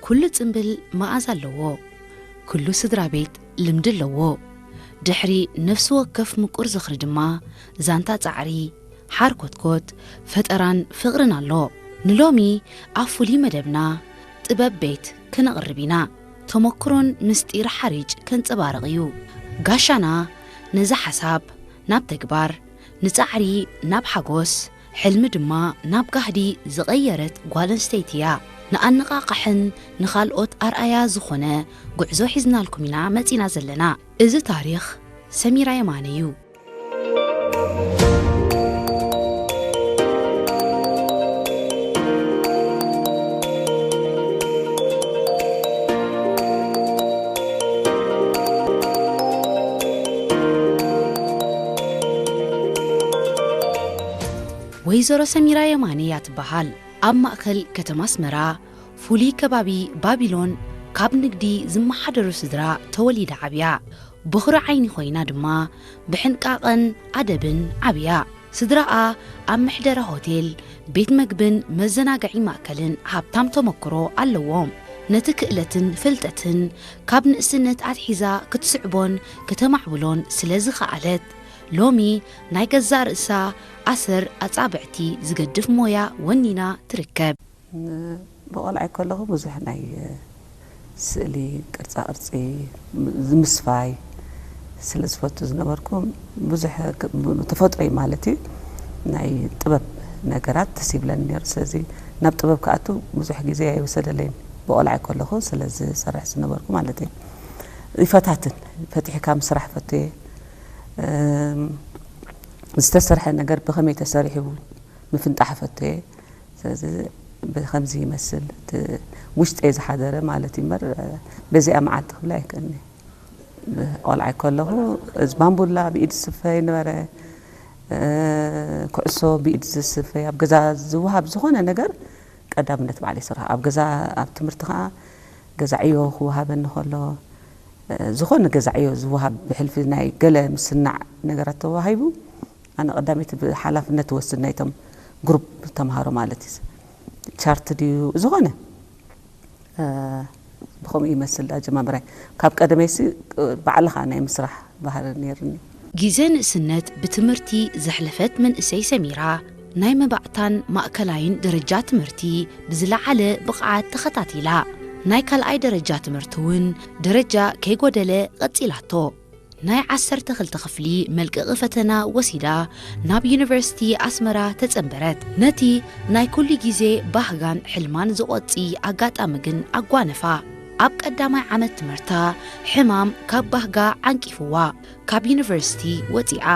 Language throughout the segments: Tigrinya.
ኩሉ ጽምብል መኣዛ ኣለዎ። ኩሉ ስድራ ቤት ልምዲ ኣለዎ። ድሕሪ ነፍሲ ወከፍ ምቁር ዝኽሪ ድማ ዛንታ ጻዕሪ፣ ሓርኮትኮት፣ ፈጠራን ፍቕርን ኣሎ። ንሎሚ ኣብ ፍሉይ መደብና ጥበብ ቤት ክነቕርብ ኢና። ተመክሮን ምስጢር ሓሪጭ ከንጸባርቕ እዩ። ጋሻና ነዚ ሓሳብ ናብ ተግባር፣ ንጻዕሪ ናብ ሓጎስ፣ ሕልሚ ድማ ናብ ጋህዲ ዝቐየረት ጓል ኣንስተይቲ እያ። ንኣነቓቓሕን ንኻልኦት ኣርኣያ ዝኾነ ጉዕዞ ሒዝናልኩም ኢና መጺና ዘለና። እዚ ታሪኽ ሰሚራ የማነ እዩ። ወይዘሮ ሰሚራ የማነ እያ ትበሃል። ኣብ ማእከል ከተማ ኣስመራ፣ ፍሉይ ከባቢ ባቢሎን፣ ካብ ንግዲ ዝመሓደሩ ስድራ ተወሊዳ ዓብያ። በኹሪ ዓይኒ ኮይና ድማ ብሕንቃቐን ኣደብን ዓብያ። ስድራኣ ኣብ ምሕደራ ሆቴል፣ ቤት መግብን መዘናግዒ ማእከልን ሃብታም ተመክሮ ኣለዎም። ነቲ ክእለትን ፍልጠትን ካብ ንእስነት ኣትሒዛ ክትስዕቦን ከተማዕብሎን ስለ ዝኸኣለት፣ ሎሚ ናይ ገዛእ ርእሳ ኣሰር ኣጻብዕቲ ዝገድፍ ሞያ ወኒና ትርከብ። ን-፣ ብቆልዓይ ከለኹ ብዙሕ ናይ ስእሊ፣ ቅርጻ ቅርጺ፣ ም-፣ ምስፋይ ስለ ዝፈቱ ዝነበርኩ፣ ብዙሕ ክ-፣ ብ-፣ ተፈጥሮይ ማለት እዩ ናይ ጥበብ ነገራት ደስ ይብለኒ ነይሩ። ስለዚ ናብ ጥበብ ክኣቱ ብዙሕ ግዜ ኣይወሰደለይን ብቆልዓይ ከለኹ ስለ ዝሰርሕ ዝነበርኩ ማለት እዩ። ይፈታትን፣ ፈቲሕካ ምስራሕ ፈትየ፣ እም፣ ዝተሰርሐ ነገር ብኸመይ ተሰሪሑ ምፍንጣሕ ፈትየ። ስለዚ ብኸምዚ ይመስል እቲ ውሽጠይ ዝሓደረ ማለት እዩ እምበር፣ በዚኣ መዓልቲ ክብላ ኣይክእልኒ። ቆልዓይ ከለኹ እዚ ባምቡላ ብኢድ ዝስፈ ይነበረ፣ ኩዕሶ ብኢድ ዝስፈ፣ ኣብ ገዛ ዝወሃብ ዝኾነ ነገር ቀዳምነት ባዕለይ ይሰርሖ። ኣብ ገዛ፣ ኣብ ትምህርቲ ኸዓ ገዛ ዕዮ ክወሃበኒ ከሎ፣ ዝኾነ ገዛ ዕዮ ዝወሃብ ብሕልፊ ናይ ገለ ምስናዕ ነገራት ተዋሂቡ፣ ኣነ ቀዳመይቲ ብሓላፍነት ትወስድ ናይቶም ግሩፕ ተምሃሮ ማለት እዩ። ቻርት ድዩ ዝኾነ፣ እ፣ ብኸምኡ ይመስል ኣጀማምራይ። ካብ ቀደመይሲ፣ እ፣ ባዕልኻ ናይ ምስራሕ ባህሪ ነይርኒ። ግዜ ንእስነት ብትምህርቲ ዘሕለፈት መንእሰይ ሰሚራ፣ ናይ መባእታን ማእከላይን ደረጃ ትምህርቲ ብዝለዓለ ብቕዓት ተኸታቲላ። ናይ ካልኣይ ደረጃ ትምህርቲ እውን ደረጃ ከይጎደለ ቀጺላቶ። ናይ ዓሰርተ ክልተ ክፍሊ መልቀቒ ፈተና ወሲዳ ናብ ዩኒቨርሲቲ ኣስመራ ተጸንበረት። ነቲ ናይ ኩሉ ግዜ ባህጋን ሕልማን ዝቖጺ ኣጋጣሚ ግን ኣጓነፋ። ኣብ ቀዳማይ ዓመት ትምህርታ ሕማም ካብ ባህጋ ዓንቂፍዋ ካብ ዩኒቨርሲቲ ወጺኣ።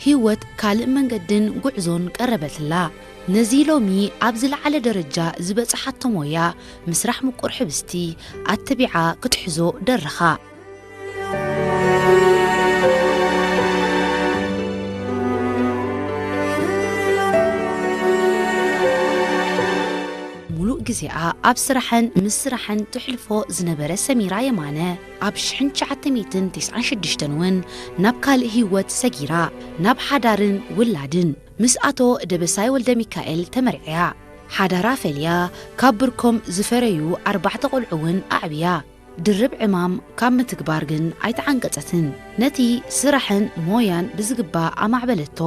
ህይወት ካልእ መንገድን ጉዕዞን ቀረበትላ። ነዚ ሎሚ ኣብ ዝለዓለ ደረጃ ዝበጽሓቶ ሞያ ምስራሕ ምቁር ሕብስቲ ኣተቢዓ ክትሕዞ ደረኻ። ሙሉእ ግዜኣ ኣብ ስራሕን ምስ ስራሕን ትሕልፎ ዝነበረ ሰሚራ የማነ፣ ኣብ ሽሕን ትሽዓተ ሚእትን ተስዓን ሽዱሽተን እውን ናብ ካልእ ህይወት ሰጊራ፣ ናብ ሓዳርን ውላድን። ምስ ኣቶ ደበሳይ ወልደሚካኤል ተመርዕያ። ሓዳራ ፈልያ፣ ካብ ብርኮም ዝፈረዩ ኣርባዕተ ቆልዑ እውን ኣዕብያ። ድርብ ዕማም ካብ ምትግባር ግን ኣይተዓንቀጸትን። ነቲ ስራሕን ሞያን ብዝግባእ ኣማዕበለቶ።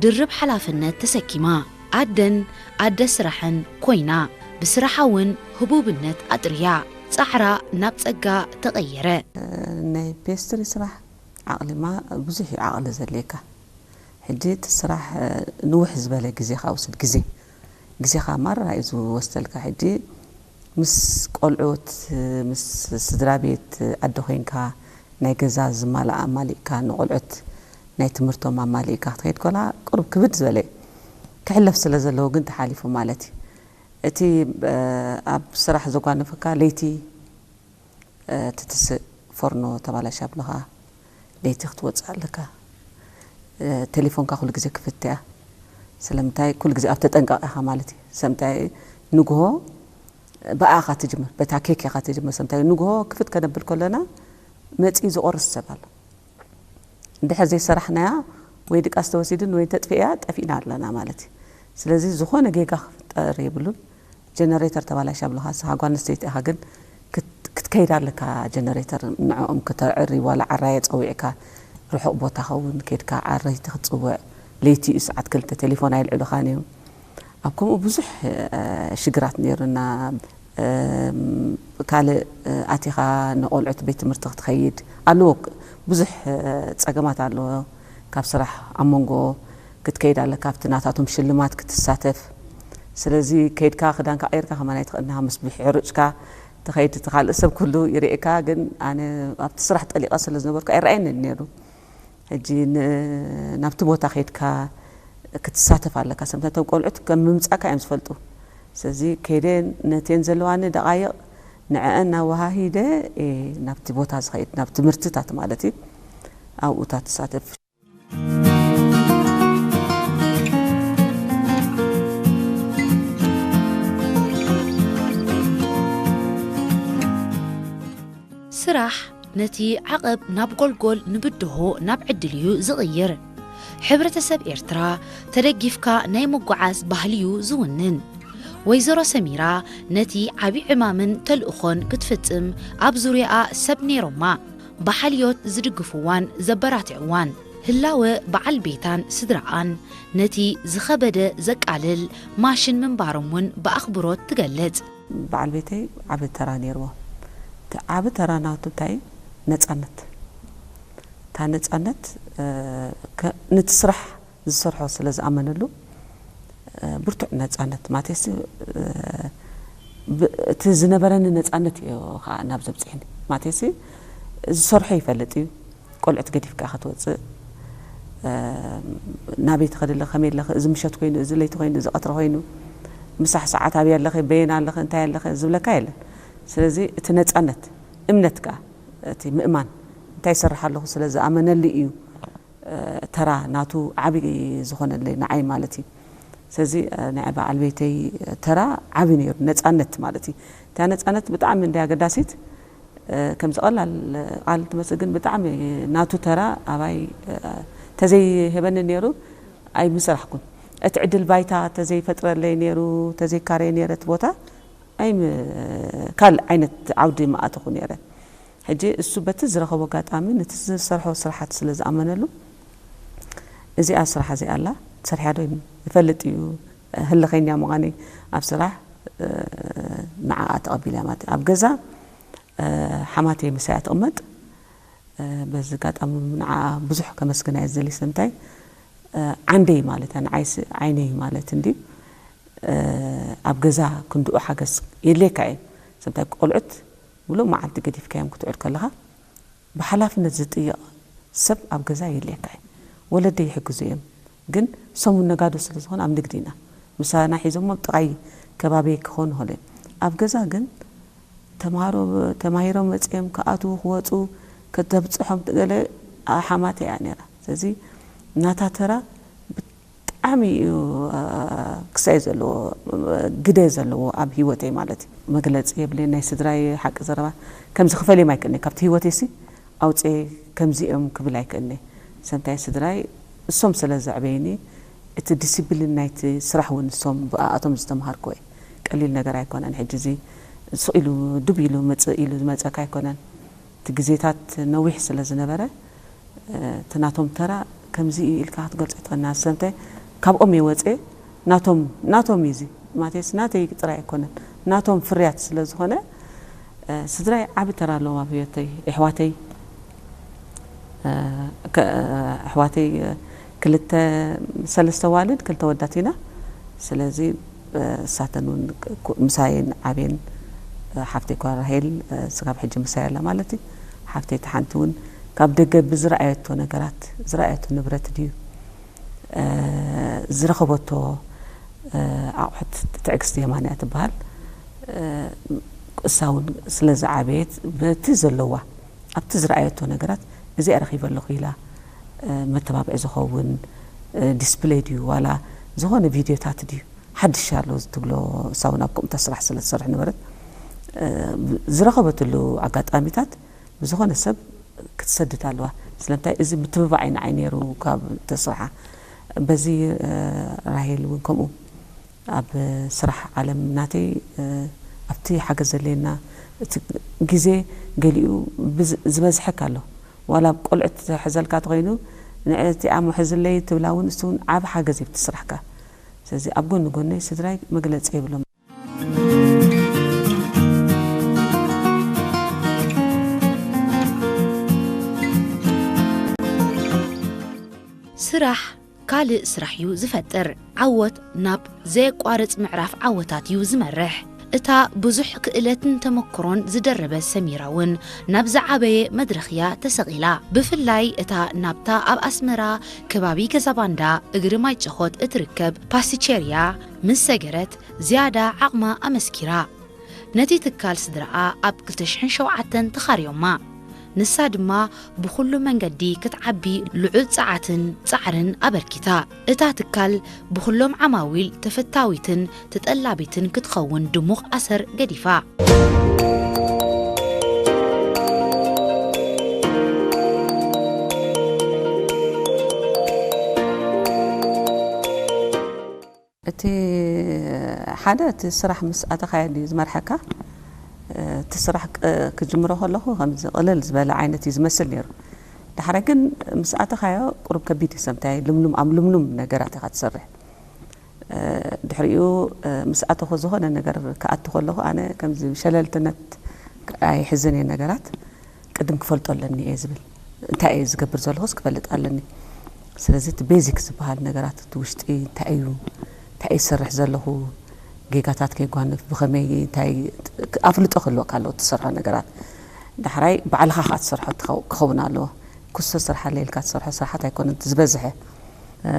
ድርብ ሓላፍነት ተሰኪማ። ኣደን ኣደ ስራሕን ኮይና። ብስራሓ እውን ህቡብነት ኣጥርያ። ጻዕራ ናብ ጸጋ ተቐየረ። ናይ ፔስትሪ ስራሕ ዓቕሊማ ብዙሕ እዩ ዓቕሊ ዘድልየካ። ሕጂ እቲ ስራሕ፣ እ፣ ንውሕ ዝበለ ግዜኻ ውስድ፣ ግዜ፣ ግዜኻ ማራ እዩ ዝወስደልካ። ሕጂ ምስ ቆልዑት፣ ምስ ስድራ ቤት፣ ኣደ ኮይንካ ናይ ገዛ ዝማልኣ ኣማሊእካ፣ ንቆልዑት ናይ ትምህርቶም ኣማሊእካ ክትኸይድ ከላ ቁሩብ ክብድ ዝበለ እዩ። ክሕለፍ ስለ ዘለዎ ግን ተሓሊፉ ማለት እዩ። እቲ፣ እ፣ ኣብ ስራሕ ዘጓነፈካ ለይቲ፣ እ፣ ትትስእ፣ ፎርኖ ተባላሽ ኣብልኻ ለይቲ ክትወፅእ ኣለካ። እ፣ ቴሌፎንካ ኩሉ ግዜ ክፍት እያ። ስለምንታይ ኩሉ ግዜ ኣብ ተጠንቀቕ ኢኻ ማለት እዩ። ሰምታይ ንግሆ ብኣኻ ትጅምር፣ በታ ኬክ ኢኻ ትጅምር። ሰምታይ ንግሆ ክፍት ከነብል ከለና መፂኡ ዝቆርስ ሰብ ኣሎ። እንድሕር ዘይሰራሕናያ ወይ ድቃስ ተወሲድን ወይ ተጥፊእያ ጠፊእና ኣለና ማለት እዩ። ስለዚ ዝኾነ ጌጋ ክፍጠር የብሉን። ጀነሬተር ተባላሽ ኣብልኻ፣ ንስኻ ጓል ኣንስተይቲ ኢኻ፣ ግን ክትከይድ ኣለካ። ጀነሬተር ንዕኦም ክተዕሪ ዋላ ዓራየ ጸዊዕካ ርሑቕ ቦታ ኸውን ከይድካ ዓረይቲ ክትጽውዕ፣ ለይቲ እዩ ሰዓት ክልተ ቴሌፎን ኣይልዕሉኻን እዮም። ኣብ ከምኡ ብዙሕ ሽግራት ነይሩና። ካልእ ኣቲኻ ንቆልዑት ቤት ትምህርቲ ክትኸይድ ኣለዎ። ብዙሕ ጸገማት ኣለዎ። ካብ ስራሕ ኣብ መንጎ ክትከይድ ኣለካ ኣብቲ ናታቶም ሽልማት ክትሳተፍ። ስለዚ ከይድካ ክዳንካ ቀይርካ ከማን ኣይትኽእልና ምስ ብሕሩጭካ ትኸይድ እቲ ካልእ ሰብ ኩሉ ይርእየካ። ግን ኣነ ኣብቲ ስራሕ ጠሊቐ ስለ ዝነበርኩ ኣይረኣየንን ነይሩ። ሕጂ ናብቲ ቦታ ከይድካ ክትሳተፍ ኣለካ። ሰምታ እቶም ቆልዑት ከም ምምፃእካ እዮም ዝፈልጡ። ስለዚ ከይደ ነተን ዘለዋኒ ደቃይቕ ንዕአን ኣወሃሂደ ናብቲ ቦታ ዝኸይድ ናብ ትምህርትታት ማለት እዩ። ኣብኡታ ትሳተፍ። ስራሕ ነቲ ዓቐብ ናብ ጎልጎል፣ ንብድሆ ናብ ዕድል እዩ ዝቕይር። ሕብረተሰብ ኤርትራ ተደጊፍካ ናይ ምጉዓዝ ባህሊ እዩ ዝውንን። ወይዘሮ ሰሚራ ነቲ ዓቢ ዕማምን ተልእኾን ክትፍጽም ኣብ ዙርያኣ ሰብ ነይሮማ፣ ብሓልዮት ዝድግፍዋን ዘበራትዕዋን። ህላወ በዓል ቤታን ስድራኣን ነቲ ዝኸበደ ዘቃልል ማሽን ምንባሮም እውን ብኣኽብሮት ትገልጽ። በዓል ቤተይ ዓቢ ተራ ነይርዎ። እቲ ዓቢ ተራ ናቱ እንታይ? ነጻነት። እታ ነጻነት ነቲ ስራሕ ዝሰርሖ ስለ ዝኣመነሉ ብርቱዕ ነጻነት ማለትሲ እቲ ዝነበረኒ ነጻነት እዩ ከዓ ናብ ዘብፅሕኒ ማለትሲ ዝሰርሖ ይፈልጥ እዩ። ቆልዑት ገዲፍካ ክትወፅእ ናበይ ትኸዲ ኣለኺ ከመይ ኣለኺ እዚ ምሸት ኮይኑ እዚ ለይቲ ኮይኑ እዚ ቀትሪ ኮይኑ ምሳሕ ሰዓት ኣበይ ኣለኺ በየን ኣለኺ እንታይ ኣለኺ ዝብለካ የለን። ስለዚ እቲ ነፃነት እምነት ከዓ እቲ ምእማን እንታይ ይሰርሕ ኣለኹ ስለ ዝኣመነሉ እዩ ተራ ናቱ ዓቢ ዝኾነለይ ንዓይ ማለት እዩ። ስለዚ ናይ በዓል ቤተይ ተራ ዓቢ ነይሩ ነፃነት ማለት እዩ። እታ ነፃነት ብጣዕሚ እንድያ ኣገዳሲት። ከምዚ ቀላል ቃል ትመስል ግን ብጣዕሚ ናቱ ተራ ኣባይ ተዘይህበኒ ነይሩ ኣይምሰራሕኩን። እቲ ዕድል ባይታ ተዘይፈጥረለይ ነይሩ ተዘይካረየ ነይረ እቲ ቦታ ኣይም ካልእ ዓይነት ዓውዲ ምኣተኹ ነይረ። ሕጂ እሱ በቲ ዝረኸቦ ኣጋጣሚ ነቲ ዝሰርሖ ስራሓት ስለ ዝኣመነሉ እዚኣ ስራሕ እዚኣ ኣላ ትሰርሕያ ዶ ይፈልጥ እዩ ህልኸኛ ምዃነይ ኣብ ስራሕ ንዓኣ ተቐቢላ ማለት ኣብ ገዛ ሓማተይ ምሳያ ትቕመጥ። በዚ ኣጋጣሚ ንዓኣ ብዙሕ ከመስግና እየ ዝደሊ። ስለምንታይ ዓንደይ ማለት እያ ንዓይስ ዓይነይ ማለት እንድዩ። ኣብ ገዛ ክንድኡ ሓገዝ የድልየካ እዩ። ስለምንታይ ቆልዑት ሙሉእ መዓልቲ ገዲፍካዮም ክትውዕል ከለኻ ብሓላፍነት ዝጥየቕ ሰብ ኣብ ገዛ የድልየካ እዩ። ወለደይ ይሕግዙ እዮም። ግን ሰሙን ነጋዶ ስለ ዝኾነ ኣብ ንግዲ ኢና። ምሳና ሒዞሞ ኣብ ጥቓይ ከባቢ ክኾኑ ይኽእሉ እዮም። ኣብ ገዛ ግን ተምሃሮ ተማሂሮም መፅዮም ክኣትዉ ክወፁ ከተብፅሖም ትገለ ሓማተ እያ ነይራ። ስለዚ ናታ ተራ ብጣዕሚ እዩ ክሳይ ዘለዎ ግደ ዘለዎ ኣብ ሂወተይ ማለት እዩ። መግለፂ የብለይ ናይ ስድራይ ሓቂ ዘረባ ከምዚ ክፈልዮም ኣይክእልኒ ካብቲ ሂወተይ ሲ ኣውፅኤ ከምዚኦም ክብል ኣይክእልኒ። ሰምታይ ስድራይ እሶም ስለ ዘዕበይኒ እቲ ዲሲፕሊን ናይቲ ስራሕ እውን እሶም ብኣኣቶም ዝተምሃርክዎ እዩ። ቀሊል ነገር ኣይኮነን። ሕጂ እዚ ስቕ ኢሉ ዱብ ኢሉ ምፅእ ኢሉ ዝመፀካ ኣይኮነን። እቲ ግዜታት ነዊሕ ስለ ዝነበረ እቲ ናቶም ተራ ከምዚ እዩ ኢልካ ክትገልፆ ኣይትኽእልን። ሰምታይ ካብኦም እየ ወፅኤ ናቶም ናቶም እዩ እዚ ማለትስ ናተይ ጥራይ ኣይኮነን ናቶም ፍርያት ስለ ዝኾነ ስድራይ ዓቢ ተራ ኣለዎም ኣብ ህይወተይ። ኣሕዋተይ ኣሕዋተይ ክልተ ሰለስተ ዋልድ ክልተ ወዳት ኢና። ስለዚ እሳተን እውን ምሳየን ዓብየን ሓፍተይ ኳ ራሄል ስጋብ ሕጂ ምሳይ ኣላ ማለት እዩ። ሓፍተይ እቲ ሓንቲ እውን ካብ ደገ ብዝረኣየቶ ነገራት ዝረኣየቶ ንብረት ድዩ ዝረኸበቶ ኣቑሑት ትዕግስቲ የማንያ ትበሃል። እሳ እውን ስለ ዝዓበየት በቲ ዘለዋ ኣብቲ ዝረኣየቶ ነገራት እዚኣ ረኺበ ኣለኹ ኢላ መተባብዒ ዝኸውን ዲስፕለይ ድዩ ዋላ ዝኾነ ቪድዮታት ድዩ ሓድሽ ኣሎ ትብሎ እሳ እውን ኣብ ከምኡታ ስራሕ ስለ ትሰርሕ ነበረት ዝረኸበትሉ ኣጋጣሚታት ብዝኾነ ሰብ ክትሰድድ ኣለዋ። ስለምንታይ እዚ ምትብባዕ እዩ ንዓይ ነይሩ ካብ ተስርሓ በዚ ራሄል እውን ከምኡ ኣብ ስራሕ ዓለም ናተይ ኣብቲ ሓገዝ ዘድልየና እቲ ግዜ ገሊኡ ብዝ-፣ ዝበዝሐካ ኣሎ። ዋላ ኣብ ቆልዑት ዝሕዘልካ ተኾይኑ፣ "ንዕለቲኣ ምሕዝለይ" ትብላ እውን፣ እሱ እውን ዓቢ ሓገዝ እዩ ኣብቲ ስራሕካ። ስለዚ ኣብ ጎኒ ጎነይ ስድራይ መግለጺ የብሎም። ስራሕ ካልእ ስራሕ እዩ ዝፈጥር። ዓወት ናብ ዘየቋርጽ ምዕራፍ ዓወታት እዩ ዝመርሕ። እታ ብዙሕ ክእለትን ተመክሮን ዝደረበት ሰሚራ እውን ናብ ዝዓበየ መድረኽ እያ ተሰቒላ። ብፍላይ እታ ናብታ ኣብ ኣስመራ ከባቢ ገዛባንዳ እግሪ ማይጨኾት እትርከብ ፓስቲቸርያ ምስ ሰገረት ዝያዳ ዓቕማ ኣመስኪራ። ነቲ ትካል ስድራኣ ኣብ ክልተ ሽሕን ሸውዓተን ተኻርዮማ። ንሳ ድማ ብኹሉ መንገዲ ክትዓቢ ልዑል ጸዓትን ጻዕርን ኣበርኪታ። እታ ትካል ብኹሎም ዓማዊል ተፈታዊትን ተጠላቢትን ክትኸውን ድሙቕ ኣሰር ገዲፋ። እቲ ሓደ፣ እቲ ስራሕ ምስ ኣተኻዮ ድዩ ዝመርሐካ? እቲ ስራሕ ቅ-፣ ክጅምሮ ከለኹ ከምዚ ቅልል ዝበለ ዓይነት እዩ ዝመስል ነይሩ። ዳሕራይ ግን ምስ ኣተኻዮ ቁሩብ ከቢድ እዩ። ሰምታይ ልምሉም፣ ኣብ ልምሉም ነገራት ኢኻ ትሰርሕ። ድሕሪኡ ምስ ኣተኹ፣ ዝኾነ ነገር ክኣቱ ከለኹ ኣነ ከምዚ ሸለልትነት ኣይሕዝን እየ። ነገራት ቅድም ክፈልጦ ኣለኒ እየ ዝብል። እንታይ እየ ዝገብር ዘለኹስ ክፈልጥ ኣለኒ። ስለዚ እቲ ቤዚክ ዝበሃል ነገራት፣ እቲ ውሽጢ እንታይ እዩ፣ እንታይ እየ ዝሰርሕ ዘለኹ፣ ጌጋታት ከይጓንፍ፣ ብኸመይ፣ እንታይ፣ ኣፍልጦ ክህልወካ ኣለዎ እትሰርሖ ነገራት። ዳሕራይ ባዕልኻ ከዓ ትሰርሖ ትኸው-፣ ክኸውን ኣለዎ። ኩስቶ ስራሕ ኣለ ኢልካ ትሰርሖ ስራሓት ኣይኮነን እቲ ዝበዝሐ። እ፣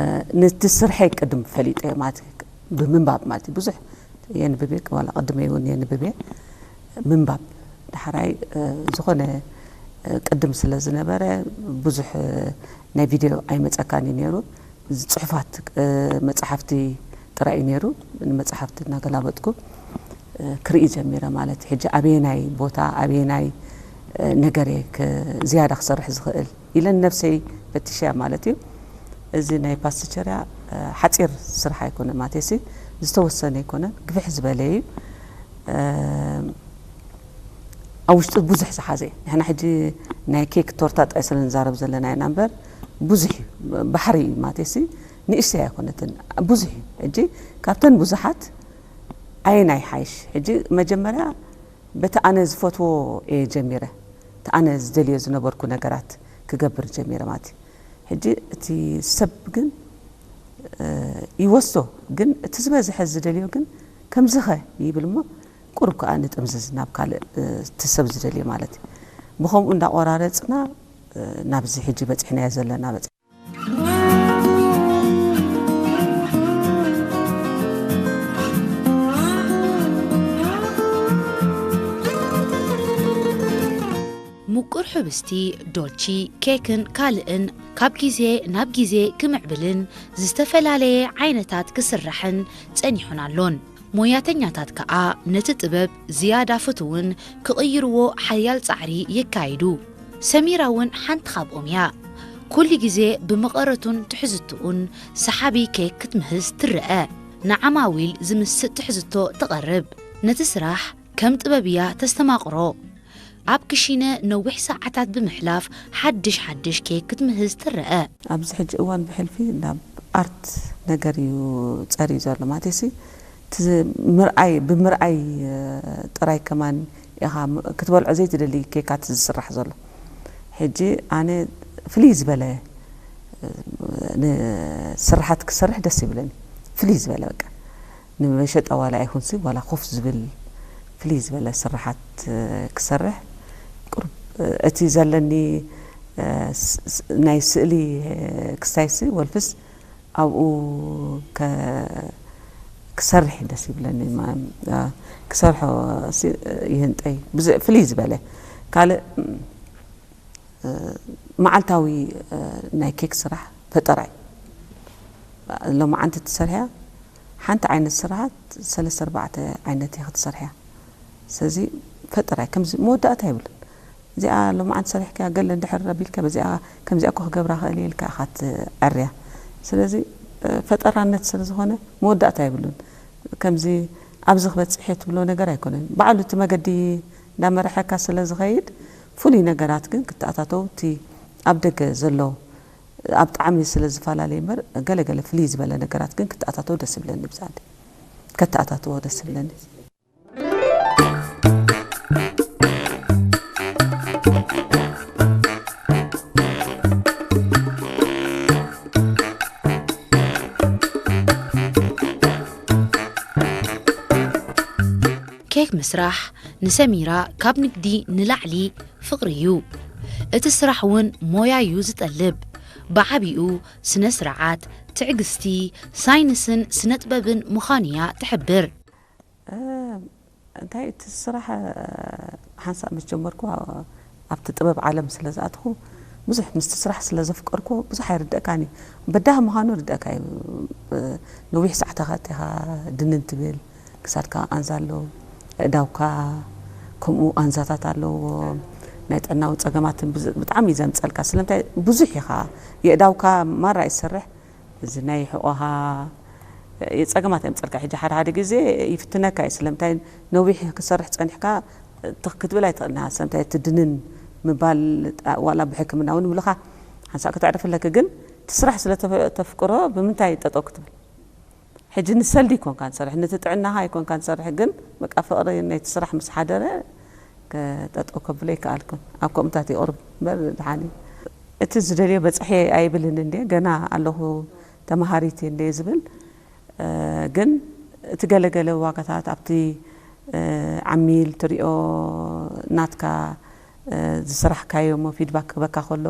ነቲ ስርሐይ ቅድም ፈሊጠዮ ማለት እዩ። ብምንባብ ማለት እዩ። ብዙሕ የንብብ እየ፣ ዋላ ቅድመይ እውን የንብብ እየ። ምንባብ ዳሕራይ፣ እ፣ ዝኾነ፣ እ፣ ቅድም ስለ ዝነበረ ብዙሕ፣ እ፣ ናይ ቪድዮ ኣይመጸካን እዩ ነይሩ። ጽሑፋት፣ እ፣ መጽሓፍቲ ጥራይ እዩ ነይሩ። ንመጽሓፍቲ እናገላበጥኩ፣ እ፣ ክርኢ ጀሚረ ማለት እዩ። ሕጂ ኣበየናይ ቦታ፣ ኣበየናይ፣ እ፣ ነገር እየ ክ-፣ ዝያዳ ክሰርሕ ዝኽእል ኢለ ንነብሰይ ፈቲሸያ ማለት እዩ። እዚ ናይ ፓስቲቸርያ፣ እ፣ ሓጺር ስራሕ ኣይኮነ ማለትሲ፣ ዝተወሰነ ኣይኮነ፣ ግፍሕ ዝበለ እዩ። እ፣ ኣብ ውሽጡ ብዙሕ ዝሓዘ እዩ። ንሕና ሕጂ ናይ ኬክ ቶርታ ጥራይ ስለ ንዛረብ ዘለና ኢና እምበር፣ ብዙሕ እዩ፣ ባሕሪ እዩ ማለትሲ፣ ንእሽተይ ኣይኮነትን፣ ብዙሕ እዩ። ሕጂ ካብተን ብዙሓት ኣየናይ ሓይሽ? ሕጂ መጀመርያ በቲ ኣነ ዝፈትዎ እየ ጀሚረ። እቲ ኣነ ዝደልዮ ዝነበርኩ ነገራት ክገብር ጀሚረ ማለት እዩ። ሕጂ እቲ ሰብ ግን፣ እ፣ ይወስዶ፣ ግን እቲ ዝበዝሐ ዝደልዮ ግን ከምዚ ኸ ይብል እሞ፣ ቁሩብ ከኣ ንጥምዝዝ ናብ ካልእ፣ እ፣ እቲ ሰብ ዝደልዮ ማለት እዩ። ብኸምኡ እንዳቆራረጽና፣ እ፣ ናብዚ ሕጂ በጺሕናዮ ዘለና በጺ- ምቁር ሕብስቲ፣ ዶልቺ፣ ኬክን ካልእን ካብ ግዜ ናብ ግዜ ክምዕብልን ዝተፈላለየ ዓይነታት ክስራሕን ጸኒሑን ኣሎን። ሞያተኛታት ከኣ ነቲ ጥበብ ዝያዳ ፍቱውን ክቕይርዎ ሓያል ጻዕሪ የካይዱ። ሰሚራ እውን ሓንቲ ካብኦም እያ። ኩሉ ግዜ ብመቐረቱን ትሕዝትኡን ሰሓቢ ኬክ ክትምህዝ ትረአ። ንዓማዊል ዝምስጥ ትሕዝቶ ተቐርብ። ነቲ ስራሕ ከም ጥበብ እያ ተስተማቕሮ። ኣብ ክሺነ ነዊሕ ሰዓታት ብምሕላፍ ሓድሽ ሓድሽ ኬክ ክትምህዝ ትረአ። ኣብዚ ሕጂ እዋን ብሕልፊ ናብ ኣርት ነገር እዩ ጸርዩ ዘሎ። ማለትሲ፣ እቲ ምርኣይ፣ ብምርኣይ፣ እ፣ ጥራይ ከማን ኢኻ ም-፣ ክትበልዖ ዘይትደሊ ኬካት ዝስራሕ ዘሎ። ሕጂ ኣነ ፍልይ ዝበለ፣ እ፣ ንስርሓት ክሰርሕ ደስ ይብለኒ። ፍልይ ዝበለ በቃ። ንመሸጣ ዋላ ኣይኹንሲ፣ ዋላ ኮፍ ዝብል ፍልይ ዝበለ ስርሓት፣ እ፣ ክሰርሕ ቁሩብ፣ እ፣ እቲ ዘለኒ፣ እ፣ ስ-፣ ስ-፣ ናይ ስእሊ፣ እ፣ ክስታይሲ ወልፍስ ኣብኡ ከ-፣ ክሰርሕ እዩ ደስ ይብለኒ። ማ-፣ እ፣ ክሰርሖ ሲ-፣ ይህንጠይ። ብዝ-፣ ፍልይ ዝበለ ካልእ፣ እ፣ መዓልታዊ፣ እ፣ ናይ ኬክ ስራሕ ፈጠራ እዩ። ሎማዓንቲ ትሰርሕያ ሓንቲ ዓይነት ስራሓት ሰለስተ ኣርባዕተ ዓይነት ኢኻ ትሰርሕያ። ስለዚ ፈጠራ እዩ። ከምዚ መወዳእታ የብሉን። እዚኣ ሎማዓንቲ ሰሪሕካያ ገለ እንድሕር ኣቢልካ፣ በዚኣ ከምዚኣ እኮ ክገብራ ክእል እየ ኢልካ ኢኻ ትዐርያ። ስለዚ፣ እ፣ ፈጠራነት ስለ ዝኾነ መወዳእታ የብሉን። ከምዚ ኣብዚ ክበጽሕ እየ ትብሎ ነገር ኣይኮነን። ባዕሉ እቲ መገዲ እንዳመርሐካ ስለ ዝኸይድ፣ ፍሉይ ነገራት ግን ክተኣታተው፣ እቲ ኣብ ደገ ዘሎ ኣብ ጣዕሚ ስለ ዝፈላለየ እምበር፣ ገለ ገለ ፍልይ ዝበለ ነገራት ግን ክተኣታተው ደስ ይብለኒ። ብዛዕባ ከተኣታትዎ ደስ ይብለኒ። ኬክ ምስራሕ ንሰሚራ ካብ ንግዲ ንላዕሊ ፍቕሪ እዩ። እቲ ስራሕ እውን ሞያ እዩ ዝጠልብ። ብዓቢኡ ስነ ስርዓት፣ ትዕግስቲ፣ ሳይንስን ስነ ጥበብን ምዃኑ እያ ትሕብር። እንታይ እቲ ስራሕ ሓንሳእ ምስ ጀመርኩ፣ ኣብቲ ጥበብ ዓለም ስለ ዝኣትኹ፣ ብዙሕ ምስቲ ስራሕ ስለ ዘፍቀርኩ ብዙሕ ኣይርደእካን እዩ። በዳሂ ምዃኑ ርደእካ እዩ። ነዊሕ ሰዓታት ኢኻ ድንን ትብል፣ ክሳድካ ኣንዛ ኣለዎ፣ ኣእዳውካ ከምኡ ኣንዛታት ኣለዎ። ናይ ጥዕናዊ ጸገማትን ብጣዕሚ እዩ ዘምጸልካ። ስለምንታይ ብዙሕ ኢኻ፣ የእዳውካ ማራ ይሰርሕ፣ እዚ ናይ ሕቖኻ ጸገማት የምጸልካ። ሕጂ ሓደ ሓደ ግዜ ይፍትነካ እዩ። ስለምንታይ ነዊሕ ክሰርሕ ጸኒሕካ ትኽ ክትብል ኣይትኽእልና። ስለምንታይ እቲ ድንን ምባል ዋላ ብሕክምና እውን ይብሉኻ ሓንሳእ ከተዕርፍለኪ፣ ግን እቲ ስራሕ ስለ ተፍቅሮ ብምንታይ ጠጠው ክትብል? ሕጂ ንሰልዲ ኣይኮንካን ትሰርሕ፣ ነቲ ጥዕናኻ ኣይኮንካን ትሰርሕ፣ ግን በቃ ፍቕሪ ናይቲ ስራሕ ምስ ሓደረ ጠጠው ከብሎ ኣይከኣልኩን። ኣብ ከምኡታት ይቕርብ እምበር ድሓን እዩ። እቲ ዝደልዮ በጽሐ ኣይብልን እንዴ፣ ገና ኣለኹ ተመሃሪት እንዴ ዝብል፣ ግን እቲ ገለገለ ዋጋታት ኣብቲ ዓሚል ትሪኦ ናትካ ዝስራሕካዮ እሞ ፊድባክ ክበካ ከሎ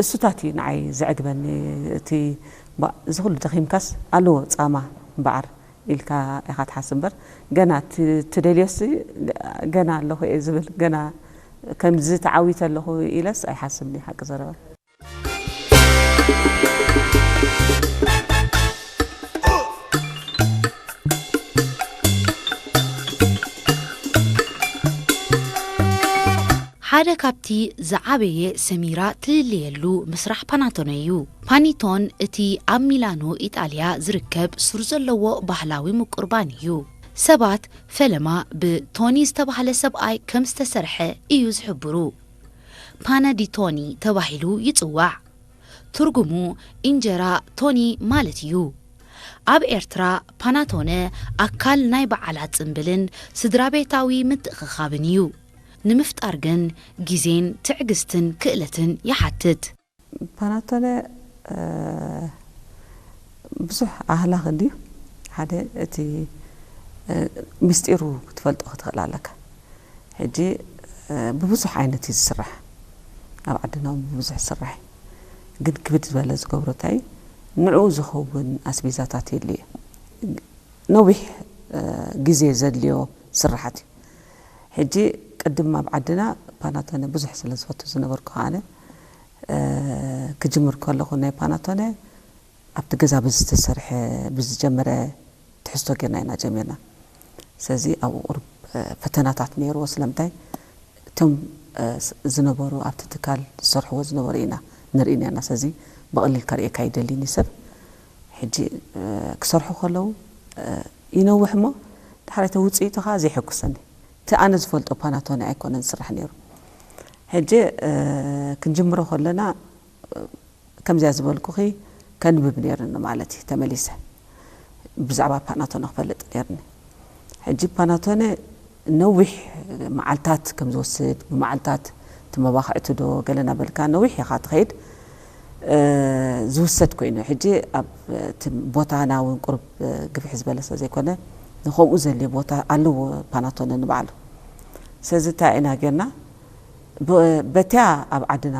እሱታት እዩ ንዓይ ዘዕግበኒ። እቲ እዚ ኩሉ ደኺምካስ ኣለዎ ጻማ እምበኣር ኢልካ ኢኻ ትሓስብ እምበር፣ ገና ትደልዮሲ ገና ኣለኹ እየ ዝብል፣ ገና ከምዚ ተዓዊተ ኣለኹ ኢለስ ኣይሓስብን እየ ሓቂ ዘረባ። ሓደ ካብቲ ዝዓበየ ሰሚራ ትልለየሉ ምስራሕ ፓናቶነ እዩ። ፓኒቶን እቲ ኣብ ሚላኖ ኢጣልያ ዝርከብ ሱር ዘለዎ ባህላዊ ምቁር ባኒ እዩ። ሰባት ፈለማ ብቶኒ ዝተባህለ ሰብኣይ ከም ዝተሰርሐ እዩ ዝሕብሩ። ፓና ዲ ቶኒ ተባሂሉ ይጽዋዕ። ትርጉሙ እንጀራ ቶኒ ማለት እዩ። ኣብ ኤርትራ ፓናቶነ ኣካል ናይ በዓላት ጽምብልን ስድራቤታዊ ምትእኽኻብን እዩ። ንምፍጣር ግን ግዜን ትዕግስትን ክእለትን ይሓትት። ፓናቶነ ብዙሕ ኣህላኽ እንድዩ። ሓደ እቲ ምስጢሩ ክትፈልጦ ክትኽእል ኣለካ። ሕጂ ብብዙሕ ዓይነት እዩ ዝስራሕ። ኣብ ዓድና እውን ብብዙሕ ይስራሕ እዩ። ግን ክብድ ዝበለ ዝገብሮ እንታይ እዩ? ንዕኡ ዝኸውን ኣስቤዛታት የድልዮ። ነዊሕ ግዜ ዘድልዮ ስራሓት እዩ። ሕጂ ቅድም ኣብ ዓድና ፓናቶነ ብዙሕ ስለ ዝፈቱ ዝነበርኩ ኣነ ክጅምር ከለኹ ናይ ፓናቶነ ኣብቲ ገዛ ብዝተሰርሐ ብዝጀመረ ትሕዝቶ ጌርና ኢና ጀሚርና። ስለዚ ኣብኡ ቁሩብ ፈተናታት ነይርዎ። ስለምንታይ እቶም ዝነበሩ ኣብቲ ትካል ዝሰርሕዎ ዝነበሩ ኢና ንርኢ ነርና። ስለዚ ብቐሊል ከርእየካ ኣይደልን እዩ ሰብ። ሕጂ ክሰርሑ ከለዉ ይነውሕ እሞ ዳሕራይ እቲ ውፅኢቱ ከዓ ዘየሐጉሰኒ። እቲ ኣነ ዝፈልጦ ፓናቶነ ኣይኮነን ዝስራሕ ነይሩ። ሕጂ ክንጅምሮ ከለና ከምዚኣ ዝበልኩኺ ከንብብ ነይርኒ ማለት እዩ። ተመሊሰ ብዛዕባ ፓናቶነ ክፈልጥ ነይርኒ። ሕጂ ፓናቶነ ነዊሕ መዓልታት ከም ዝወስድ፣ ብመዓልታት እቲ መባኽዕቲ ዶ ገለ እናበልካ ነዊሕ ኢኻ ትኸይድ። ዝውሰድ ኮይኑ ሕጂ ኣብ እቲ ቦታና እውን ቁሩብ ግፍሕ ዝበለ ስለ ዘይኮነ ንከምኡ ዘድልዮ ቦታ ኣለዎ ፓናቶነ ንባዕሉ። ስለዚ እንታይ ኢና ጌርና፣ በቲያ ኣብ ዓድና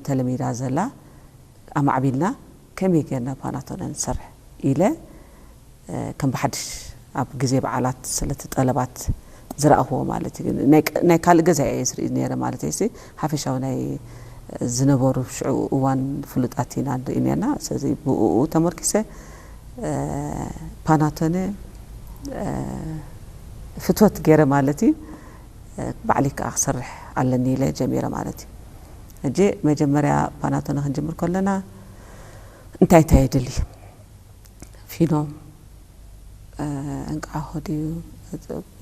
ተለሚዳ ዘላ ኣማዕቢልና ከመይ ጌርና ፓናቶነ ንሰርሕ ኢለ ከም ብሓድሽ ኣብ ግዜ በዓላት ስለቲ ጠለባት ዝረኣኽዎ ማለት እዩ። ናይ ካልእ ገዛ እየ ዝርኢ ነይረ ማለት እዩ። ሓፈሻዊ ናይ ዝነበሩ ሽዑ እዋን ፍሉጣት ኢና ንርኢ ነርና። ስለዚ ብኡ ተመርኪሰ ፓናቶነ ፍትወት ገይረ ማለት እዩ። ባዕለይ ከዓ ክሰርሕ ኣለኒ ኢለ ጀሚረ ማለት እዩ። ሕጂ መጀመርያ ፓናቶነ ክንጅምር ከለና እንታይ እንታይ የድሊ? ፊኖ፣ እንቃሖ ድዩ፣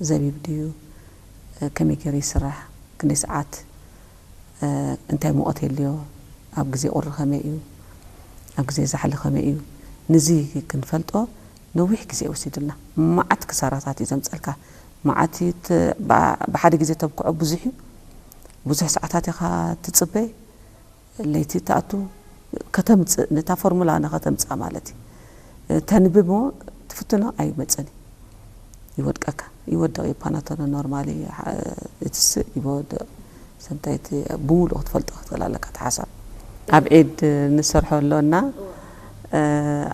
ዘቢብ ድዩ፣ ከመይ ገይሩ ይስራሕ፣ ክንደይ ሰዓት፣ እንታይ ሙቐት የድልዮ፣ ኣብ ግዜ ቁሪ ከመይ እዩ፣ ኣብ ግዜ ዛሕሊ ከመይ እዩ፣ ንዚ ክንፈልጦ ነዊሕ ግዜ ወሲዱልና። መዓት ክሳራታት እዩ ዘምጸልካ። መዓት እዩ ት-፣ ብሓደ ግዜ ተብክዖ ብዙሕ እዩ። ብዙሕ ሰዓታት ኢኻ ትጽበ። ለይቲ ትኣቱ ከተምጽእ፣ ነታ ፎርሙላ ንኸተምጽኣ ማለት እዩ። ተንብብ እሞ ትፍትኖ ኣይመጽእን እዩ። ይወድቀካ፣ ይወድቕ እዩ። ፓናቶነ ኖርማሊ፣ ሓ-፣ እቲ ስእ ይወድቕ። ሰምታይ እቲ ብምሉእ ክትፈልጦ ክትኽእል ኣለካ፣ እቲ ሓሳብ። ኣብ ዒድ ንሰርሖ ኣሎና፣ እ፣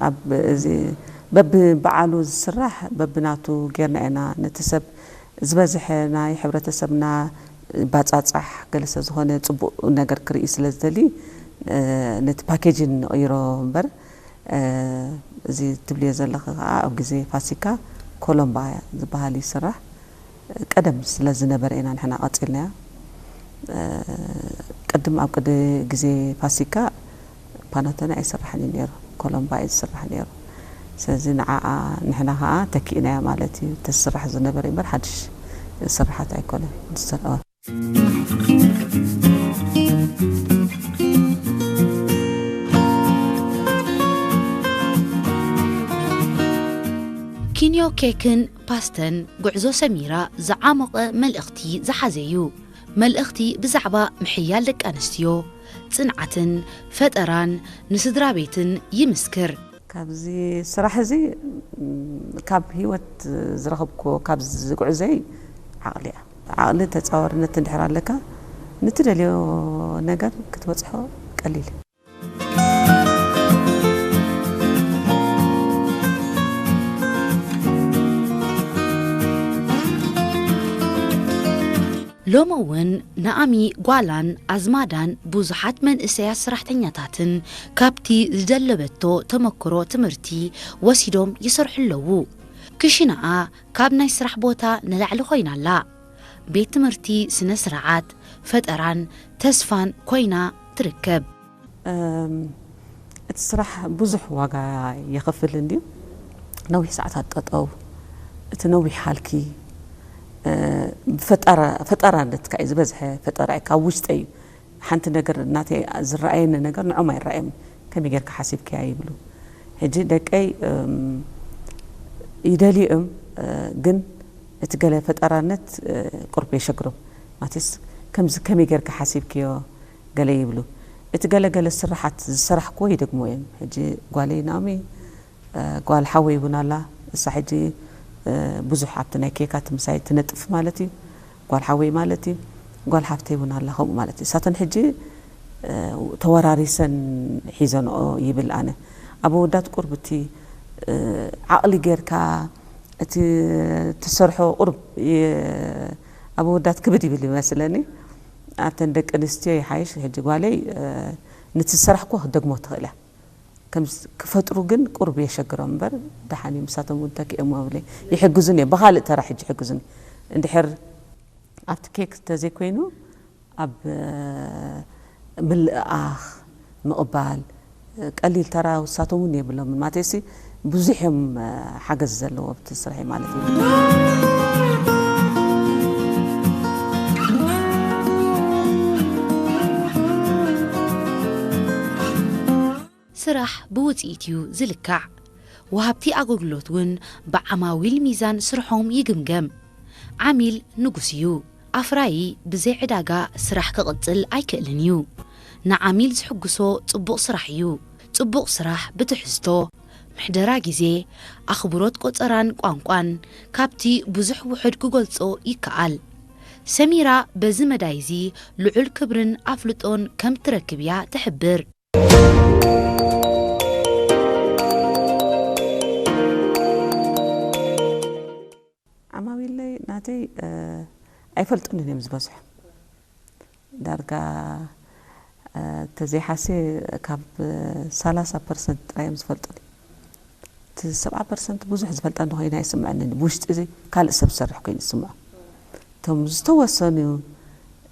ኣብ እዚ በብበዓሉ ዝስራሕ በብናቱ ጌርና ኢና። ነቲ ሰብ ዝበዝሐ ናይ ሕብረተሰብና ባጻጻሕ ገለ ስለ ዝኾነ ጽቡቕ ነገር ክርኢ ስለ ዝደሊ፣ እ፣ ነቲ ፓኬጅን ንቕይሮ እምበር፣ እ፣ እዚ ትብልዮ ዘለኺ ከኣ ኣብ ግዜ ፋሲካ ኮሎምባ ዝበሃል ይስራሕ። ቀደም ስለ ዝነበረ ኢና ንሕና ቀጺልናዮ። እ፣ ቅድም ኣብ ቅዲ ግዜ ፋሲካ ፓናቶኒ ኣይስራሕን እዩ ነይሩ፣ ኮሎምባ እዩ ዝስራሕ ነይሩ። ስለዚ ንዓኣ ንሕና ከኣ ተኪእናያ ማለት እዩ። እቲ ዝስራሕ ዝነበረ እምበር ሓድሽ ስርሓት ኣይኮነን ዝስራሕ። ኪንዮ ኬክን ፓስተን ጉዕዞ ሰሚራ ዝዓሞቐ መልእኽቲ ዝሓዘ እዩ። መልእኽቲ ብዛዕባ ምሕያል ደቂ ኣንስትዮ፣ ጽንዓትን ፈጠራን ንስድራ ቤትን ይምስክር። ካብዚ ስራሕ እዚ፣ ም፣ ካብ ህይወት ዝረኸብኩዎ፣ ካብ ዝጉዕዘይ ዓቕሊ እያ። ዓቕሊ ተጻዋርነት እንድሕር ኣለካ፣ ንትደልዮ ነገር ክትበጽሖ ቀሊል እዩ። ሎሚ እውን ናኣሚ ጓላን ኣዝማዳን ብዙሓት መንእሰያት ሰራሕተኛታትን ካብቲ ዝደለበቶ ተመክሮ ትምህርቲ ወሲዶም ይሰርሑ ኣለዉ። ክሽነኣ ካብ ናይ ስራሕ ቦታ ንላዕሊ ኮይና ኣላ። ቤት ትምህርቲ ስነ ስርዓት፣ ፈጠራን ተስፋን ኮይና ትርከብ። እም፣ እቲ ስራሕ ብዙሕ ዋጋ የኸፍል እንድዩ። ነዊሕ ሰዓታት ጠጠው፣ እቲ ነዊሕ ሃልኪ፣ እ፣ ፈጠራ-፣ ፈጠራነትካ እዩ ዝበዝሐ። ፈጠራ እዩ ካብ ውሽጠይ እዩ። ሓንቲ ነገር ናተይ ዝረኣየኒ ነገር ንዖም ኣይረኣዮም። ከመይ ጌርካ ሓሲብክያ ይብሉ። ሕጂ ደቀይ፣ እም፣ ይደልዩ እዮም፣ እ፣ ግን እቲ ገለ ፈጠራነት፣ እ፣ ቁርብ የሸግሮም። ማለትስ ከምዚ ከመይ ጌርካ ሓሲብክዮ ገለ ይብሉ። እቲ ገለ ገለ ስርሓት ዝሰራሕክዎ ይደግሞ እዮም። ሕጂ ጓለይ ናኦሚ፣ እ፣ ጓል ሓወይ እውን ኣላ። እሳ ሕጂ፣ እ፣ ብዙሕ ኣብቲ ናይ ኬካት ምሳይ ትነጥፍ ማለት እዩ። ጓል ሓወይ ማለት እዩ። ጓል ሓፍተይ እውን ኣላ ከምኡ ማለት እዩ። እሳተን ሕጂ፣ እ፣ ተወራሪሰን ሒዘንኦ ይብል። ኣነ ኣብ ኣወዳት ቁርብ እቲ፣ እ፣ ዓቕሊ ጌርካ እቲ ትሰርሖ ቁርብ የ-፣ ኣብ ኣወዳት ክብድ ይብል ይመስለኒ። ኣብተን ደቂ ኣንስትዮ ይሓይሽ። ሕጂ ጓለይ፣ እ፣ ነቲ ዝሰራሕክዎ ክትደግሞ ትኽእል እያ። ከም ዝ-፣ ክፈጥሩ ግን ቁሩብ የሸግሮም እምበር፣ ደሓን እዩ፣ ምሳቶም እውን ተኪኦም ኣብለይ ይሕግዙን እዮም። ብኻልእ ተራ ሕጂ ይሕግዙን። እንድሕር ኣብቲ ኬክ እንተዘይኮይኑ፣ ኣብ፣ እ፣ ምልእኣኽ፣ ምቕባል፣ እ፣ ቀሊል ተራ ውሳቶም እውን የብሎምን። ማለተይሲ ብዙሕ እዮም፣ እ፣ ሓገዝ ዘለዎ ኣብቲ ስርሐይ ማለት እዩ። ስራሕ ብውጽኢት እዩ ዝልካዕ። ወሃብቲ ኣገልግሎት እውን ብዓማዊል ሚዛን ስርሖም ይግምገም። ዓሚል ንጉስ እዩ። ኣፍራዪ ብዘይ ዕዳጋ ስራሕ ክቕጽል ኣይክእልን እዩ። ንዓሚል ዝሕጉሶ ጽቡቕ ስራሕ እዩ። ጽቡቕ ስራሕ ብትሕዝቶ፣ ምሕደራ ግዜ፣ ኣኽብሮት ቆጸራን ቋንቋን ካብቲ ብዙሕ ውሑድ ክገልጾ ይከኣል። ሰሚራ በዚ መዳይ እዚ ልዑል ክብርን ኣፍልጦን ከም ትረክብ እያ ትሕብር። ዓማዊለይ ናተይ፣ እ፣ ኣይፈልጡንን እዮም ዝበዝሑ። ዳርጋ፣ እ፣ ተዘይሓስየ ካብ ሰላሳ ፐርሰንት ጥራይ እዮም ዝፈልጡኒ። እቲ ሰብዓ ፐርሰንት ብዙሕ ዝፈልጣ እንዶ ኮይና ኣይስምዐንን። ብውሽጢ እዚ ካልእ ሰብ ዝሰርሕ ኮይኑ ይስምዖ። እቶም ዝተወሰኑ፣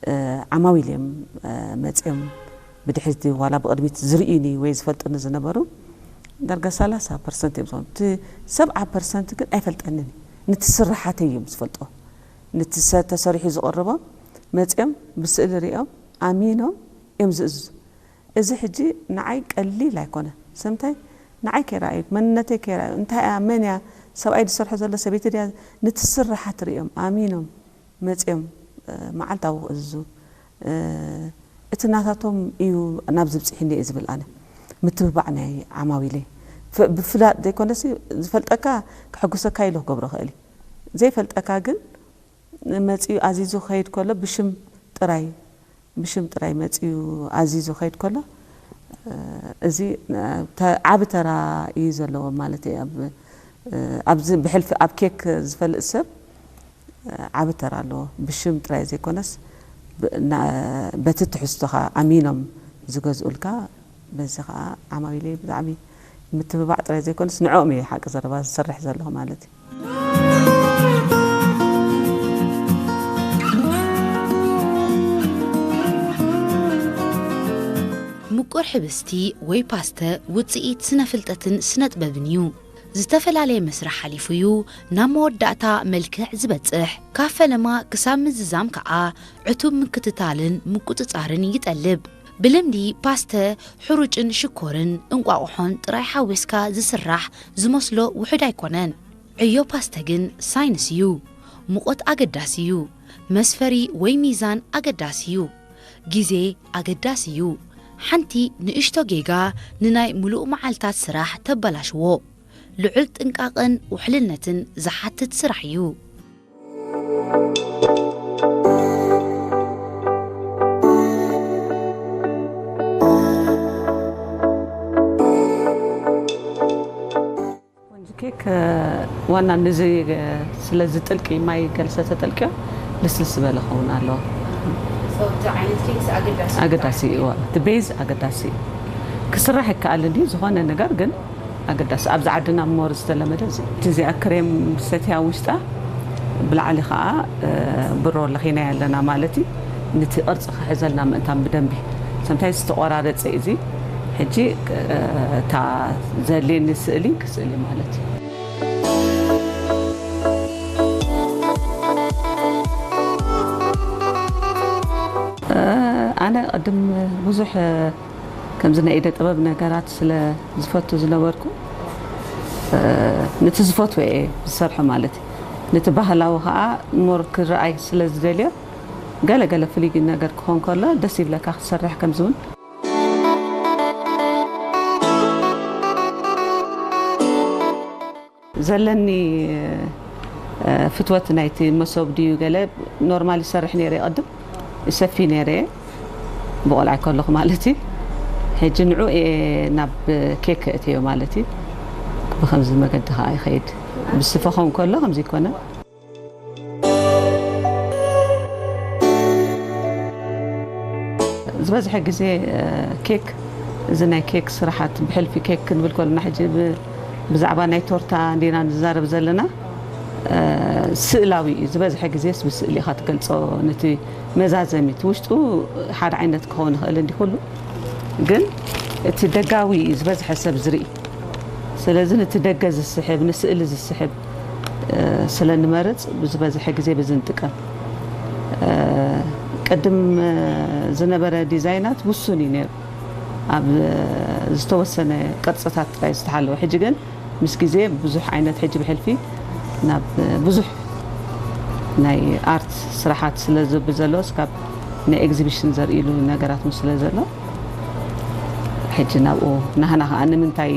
እ፣ ዓማዊል እዮም፣ እ፣ መጺኦም ብድሕሪት ዋላ ብቕድሚት ዝርእዩኒ ወይ ዝፈልጡኒ ዝነበሩ ዳርጋ ሰላሳ ፐርሰንት እዮም ዝኾኑ። እቲ ሰብዓ ፐርሰንት ግን ኣይፈልጠንን እዩ። ንቲ ስርሓተይ እዮም ዝፈልጦ። ንቲ ሰ-፣ ተሰሪሑ ዝቐረቦም መጺኦም ብስእሊ ሪኦም ኣሚኖም እዮም ዝእዝዙ። እዚ ሕጂ ንዓይ ቀሊል ኣይኮነ። ሰምታይ ንዓይ ከይረኣዩ፣ መንነተይ ከይረኣዩ፣ እንታይ እያ፣ መን እያ፣ ሰብኣይ ዝሰርሖ ዘሎ፣ ሰበይቲ ድያ፣ ንቲ ስርሓት ሪኦም ኣሚኖም መጺኦም፣ እ፣ መዓልታዊ ክእዝዙ፣ እ፣ እቲ ናታቶም እዩ ናብ ዝብጽሕኒ እየ ዝብል ኣነ። ምትብባዕ ናይ ዓማዊለይ። ፍ-፣ ብፍላጥ ዘይኮነሲ ዝፈልጠካ ክሕጉሰካ ኢሉ ክገብሮ ክእል እዩ። ዘይፈልጠካ ግን መጺኡ ኣዚዙ ክኸይድ ከሎ ብሽም ጥራይ፣ ብሽም ጥራይ መጺኡ ኣዚዙ ክኸይድ ከሎ፣ እ፣ እዚ፣ እ፣ ተ-፣ ዓቢ ተራ እዩ ዘለዎ ማለት እዩ። ኣብ፣ እ፣ ኣብዚ ብሕልፊ ኣብ ኬክ ዝፈልጥ ሰብ፣ እ፣ ዓቢ ተራ ኣለዎ። ብሽም ጥራይ ዘይኮነስ ብ-፣ ና-፣ በቲ ትሕዝቶኻ ኣሚኖም ዝገዝኡልካ፣ በዚ ኸኣ ዓማዊለይ ብጣዕሚ ምትብባዕ ጥራይ ዘይኮነስ ንዕኦም እየ ሓቂ ዘረባ ዝሰርሕ ዘለኹ ማለት እዩ። ምቁር ሕብስቲ ወይ ፓስተ ውጽኢት ስነ ፍልጠትን ስነ ጥበብን እዩ። ዝተፈላለየ መስርሕ ሓሊፉ እዩ ናብ መወዳእታ መልክዕ ዝበጽሕ። ካብ ፈለማ ክሳብ ምዝዛም ከኣ ዕቱብ ምክትታልን ምቁጽጻርን ይጠልብ። ብልምዲ ፓስተ ሕሩጭን ሽኮርን እንቋቑሖን ጥራይ ሓዊስካ ዝስራሕ ዝመስሎ ውሑድ ኣይኮነን። ዕዮ ፓስተ ግን ሳይንስ እዩ። ሙቐት ኣገዳሲ እዩ። መስፈሪ ወይ ሚዛን ኣገዳሲ እዩ። ግዜ ኣገዳሲ እዩ። ሓንቲ ንእሽቶ ጌጋ ንናይ ምሉእ መዓልታት ስራሕ ተበላሽዎ። ልዑል ጥንቃቐን ውሕልነትን ዝሓትት ስራሕ እዩ። ስፖንጅ ኬክ ዋና ንዚ ስለ ዝጥልቂ ማይ ገለ ስለ ተጠልቅዮ ልስልስ ዝበለ ክኸውን ኣለዎ። ሰው እቲ ዓይነት ኬክስ ኣገዳሲ ኣገዳሲ እዩ። እቲ ቤዝ ኣገዳሲ እዩ። ክስራሕ ይከኣል እንዲ ዝኾነ ነገር ግን ኣገዳሲ ኣብዚ ዓድና ሞር ዝተለመደ እዚ። እቲ እዚኣ ክሬም ሰትያ ውሽጣ ብላዕሊ ከዓ ብሮ ለኺና ኣለና ማለት እዩ። ንቲ ቅርፂ ክሕዘልና ምእንታን ብደንቢ ሰምታይ ዝተቆራረፀ እዚ ሕጂ እታ ዘድልየኒ ስእሊ ክስእሊ ማለት እዩ። ኣነ ቅድም ብዙሕ ከምዚ ናይ ኢደ ጥበብ ነገራት ስለ ዝፈቱ ዝነበርኩ ንቲ ዝፈትዎ እየ ዝሰርሖ ማለት እዩ። ንቲ ባህላዊ ከዓ ሞር ክረኣይ ስለ ዝደልዮ ገለ ገለ ፍልይ ነገር ክኾን ከሎ ደስ ይብለካ ክትሰርሕ ከምዚ እውን ዘለኒ ፍትወት ናይቲ መሶብ ድዩ ገለ ኖርማል ይሰርሕ ነይረ ቅድም ይሰፊ ነይረ ብቆልዓ ከለኹ ማለት እዩ። ሕጂ ንዑ እየ ናብ ኬክ እትዮ ማለት እዩ። ብከምዚ መገዲ ከዓ ይኸይድ ብስፈ ኸውን ከሎ ከምዚ ይኮነ። ዝበዝሐ ግዜ ኬክ እዚ ናይ ኬክ ስራሓት ብሕልፊ ኬክ ክንብል ከለና ሕጂ ብዛዕባ ናይ ቶርታ እንዲና ንዛረብ ዘለና ስእላዊ እዩ። ዝበዝሐ ግዜስ ብስእሊ ኢኻ ትገልፆ። ነቲ መዛዘሚት ውሽጡ ሓደ ዓይነት ክኸውን ይኽእል እንዲ ኩሉ ግን እቲ ደጋዊ እዩ ዝበዝሐ ሰብ ዝርኢ። ስለዚ ነቲ ደገ ዝስሕብ ንስእሊ ዝስሕብ ስለ ንመርፅ ብዝበዝሐ ግዜ ብዚ ንጥቀም። ቅድም ዝነበረ ዲዛይናት ውሱን እዩ ነይሩ ኣብ ዝተወሰነ ቅርፅታት ጥራይ ዝተሓለወ። ሕጂ ግን ምስ ግዜ ብዙሕ ዓይነት ሕጂ ብሕልፊ ናብ ብዙሕ ናይ ኣርት ስራሓት ስለ ዘብል ዘሎ ስካብ ናይ ኤግዚቢሽን ዘርእሉ ነገራት ውን ስለ ዘሎ ሕጂ ናብኡ ናህና ከዓ ንምንታይ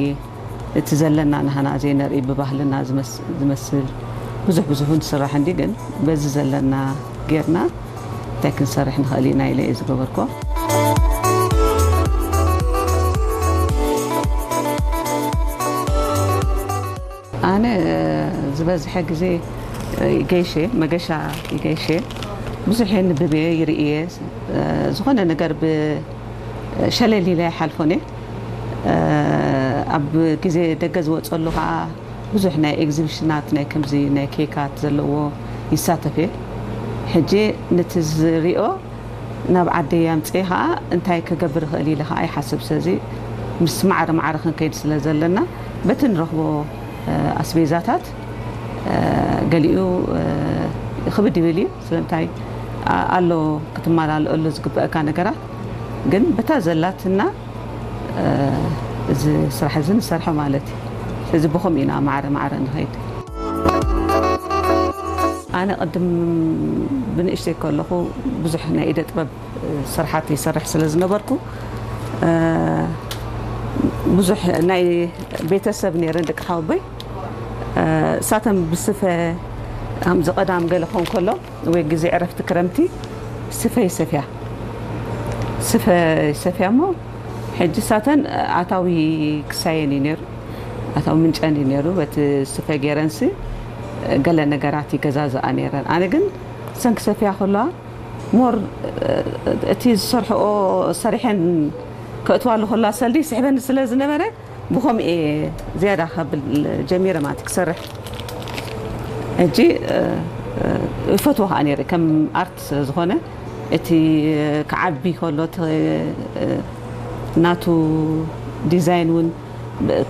እቲ ዘለና ናህና ዘይነርኢ ብባህልና ዝመስል ብዙሕ ብዙሕ ውን ዝስራሕ እንዲ ግን በዚ ዘለና ጌርና እንታይ ክንሰርሕ ንኽእል ኢና ኢለ እየ ዝገበርኮ። ኣነ ዝበዝሐ ግዜ ይገይሸ መገሻ ይገይሸ ብዙሕ የንብብ እየ ይርኢ እየ ዝኾነ ነገር ብሸለል ኢለ ይሓልፎን እየ ኣብ ግዜ ደገ ዝወፀሉ ከዓ ብዙሕ ናይ ኤግዚቢሽናት ናይ ከምዚ ናይ ኬካት ዘለዎ ይሳተፍ እየ ሕጂ ነቲ ዝሪኦ ናብ ዓደይ ኣምፅኤ ከዓ እንታይ ክገብር ይኽእል ኢለ ከዓ ይሓስብ። ስለዚ ምስ ማዕረ ማዕረ ክንከይድ ስለ ዘለና በቲ ንረኽቦ ኣስቤዛታት ገሊኡ ክብድ ይብል እዩ። ስለምንታይ ኣሎ ክትመላልኣሉ ዝግበአካ ነገራት፣ ግን በታ ዘላትና እዚ ስራሕ እዚ ንሰርሖ ማለት እዩ። እዚ ብኸምኡ ኢና ማዕረ ማዕረ ንኸይድ። ኣነ ቅድም ብንእሽተይ ከለኹ ብዙሕ ናይ ኢደ ጥበብ ስርሓት ይሰርሕ ስለ ዝነበርኩ፣ ብዙሕ ናይ ቤተሰብ ነይረን ደቂ ሓወቦይ። እሳቶም ብስፈ፣ ከምዚ ቀዳም ገለ ክኸውን ከሎ ወይ ግዜ ዕረፍቲ ክረምቲ ስፈ ይሰፍያ። ስፈ ይሰፍያ እሞ፣ ሕጂ እሳተን ኣታዊ ክሳየን እዩ ነይሩ፣ ኣታዊ ምንጨን እዩ ነይሩ። በቲ ስፈ ገይረንሲ ገለ ነገራት ይገዛዝኣ ነይረን። ኣነ ግን እሰን ክሰፍያ ከለዋ ሞር እቲ ዝሰርሕኦ ሰሪሐን ከእትዋሉ ከለዋ ሰልዲ ይስሕበኒ ስለ ዝነበረ፣ ብኸምኡ እየ ዝያዳ ከብል ጀሚረ ማለት ክሰርሕ። ሕጂ ይፈትዎ ከዓ ነይረ ከም ኣርት ስለ ዝኾነ፣ እቲ ክዓቢ ከሎ እቲ ናቱ ዲዛይን እውን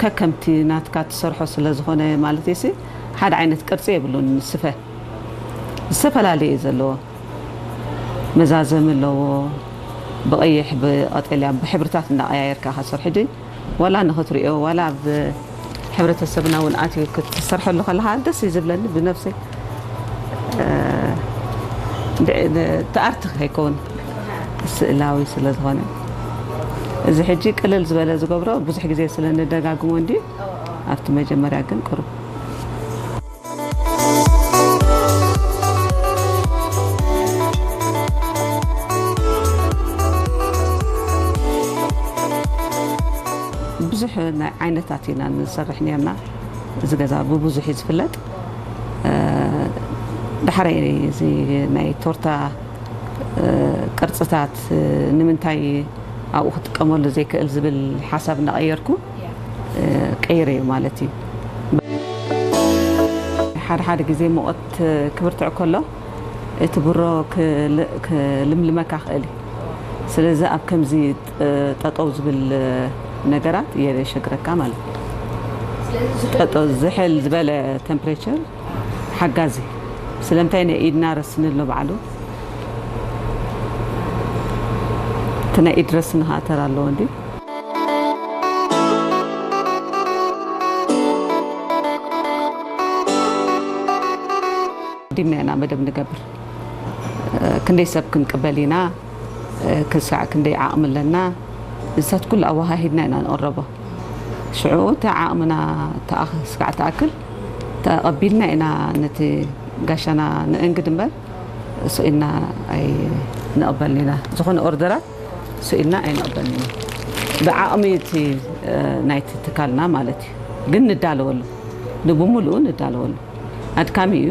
ከከምቲ ናትካ ትሰርሖ ስለ ዝኾነ ማለት እየ። ሓደ ዓይነት ቅርፂ የብሉን። ስፈ ዝተፈላለየ እዩ ዘለዎ። መዛዘሚ ኣለዎ። ብቐይሕ፣ ብቐጠልያ፣ ብሕብርታት እንዳቐያየርካ ኢኻ ትሰርሕ። ሕጂ ዋላ ንኽትሪኦ፣ ዋላ ኣብ ሕብረተሰብና እውን ኣትዩ ክትሰርሐሉ ከለኻ ደስ እዩ ዝብለኒ ብነፍሰይ። እ፣ ድ-፣ ድ-፣ እቲ ኣርት ከይከውን ስእላዊ ስለ ዝኾነ፣ እዚ ሕጂ ቅልል ዝበለ ዝገብሮ ብዙሕ ግዜ ስለ ንደጋግሞ እንዲ ኣብቲ መጀመርያ ግን ቅሩብ ብዙሕ ናይ ዓይነታት ኢና ንሰርሕ ነርና። እዚ ገዛ ብብዙሕ እዩ ዝፍለጥ። እ፣ ዳሕራይ እዚ ናይ ቶርታ፣ እ፣ ቅርፅታት፣ እ፣ ንምንታይ ኣብኡ ክጥቀመሉ ዘይክእል ዝብል ሓሳብ እናቐየርኩ፣ እ፣ ቀይረዮ ማለት እዩ። ሓደ ሓደ ግዜ ሙቐት ክብርትዕ ከሎ እቲ ብሮ ክል-፣ ክልምልመካ ክእል እዩ። ስለዚ ኣብ ከምዚ ጥ-፣ ጠጠው ዝብል ነገራት የሸግረካ ማለት እዩ። ስለዚ ዝሑል ጠጠው ዝሕል ዝበለ ቴምፕሬቸር ሓጋዚ። ስለምንታይ ናይ ኢድና ረስኒ ኣሎ ባዕሉ። እቲ ናይ ኢድ ረስኒ ከዓ ተራ ኣለዎ እንዲ። ዲምና ኢና መደብ ንገብር። ክንደይ ሰብ ክንቅበል ኢና፣ ክሳዕ ክንደይ ዓቕሚ ኣለና፣ እዚታት ኩሉ ኣወሃሂድና ኢና ንቕረቦ። ሽዑ እቲ ዓቕምና ተኣኽ-፣ ስጋዕ ተኣክል ተቐቢልና ኢና ነቲ ጋሻና ንእንግድ እምበር፣ ስኢልና ኣይንቕበልን ኢና። ዝኾነ ኦርደራት ስኢልና ኣይንቕበልን ኢና። ብዓቕሚ እቲ፣ እ፣ ናይቲ ትካልና ማለት እዩ። ግን ንዳለወሉ፣ ንብምሉኡ ንዳለወሉ። ኣድካሚ እዩ።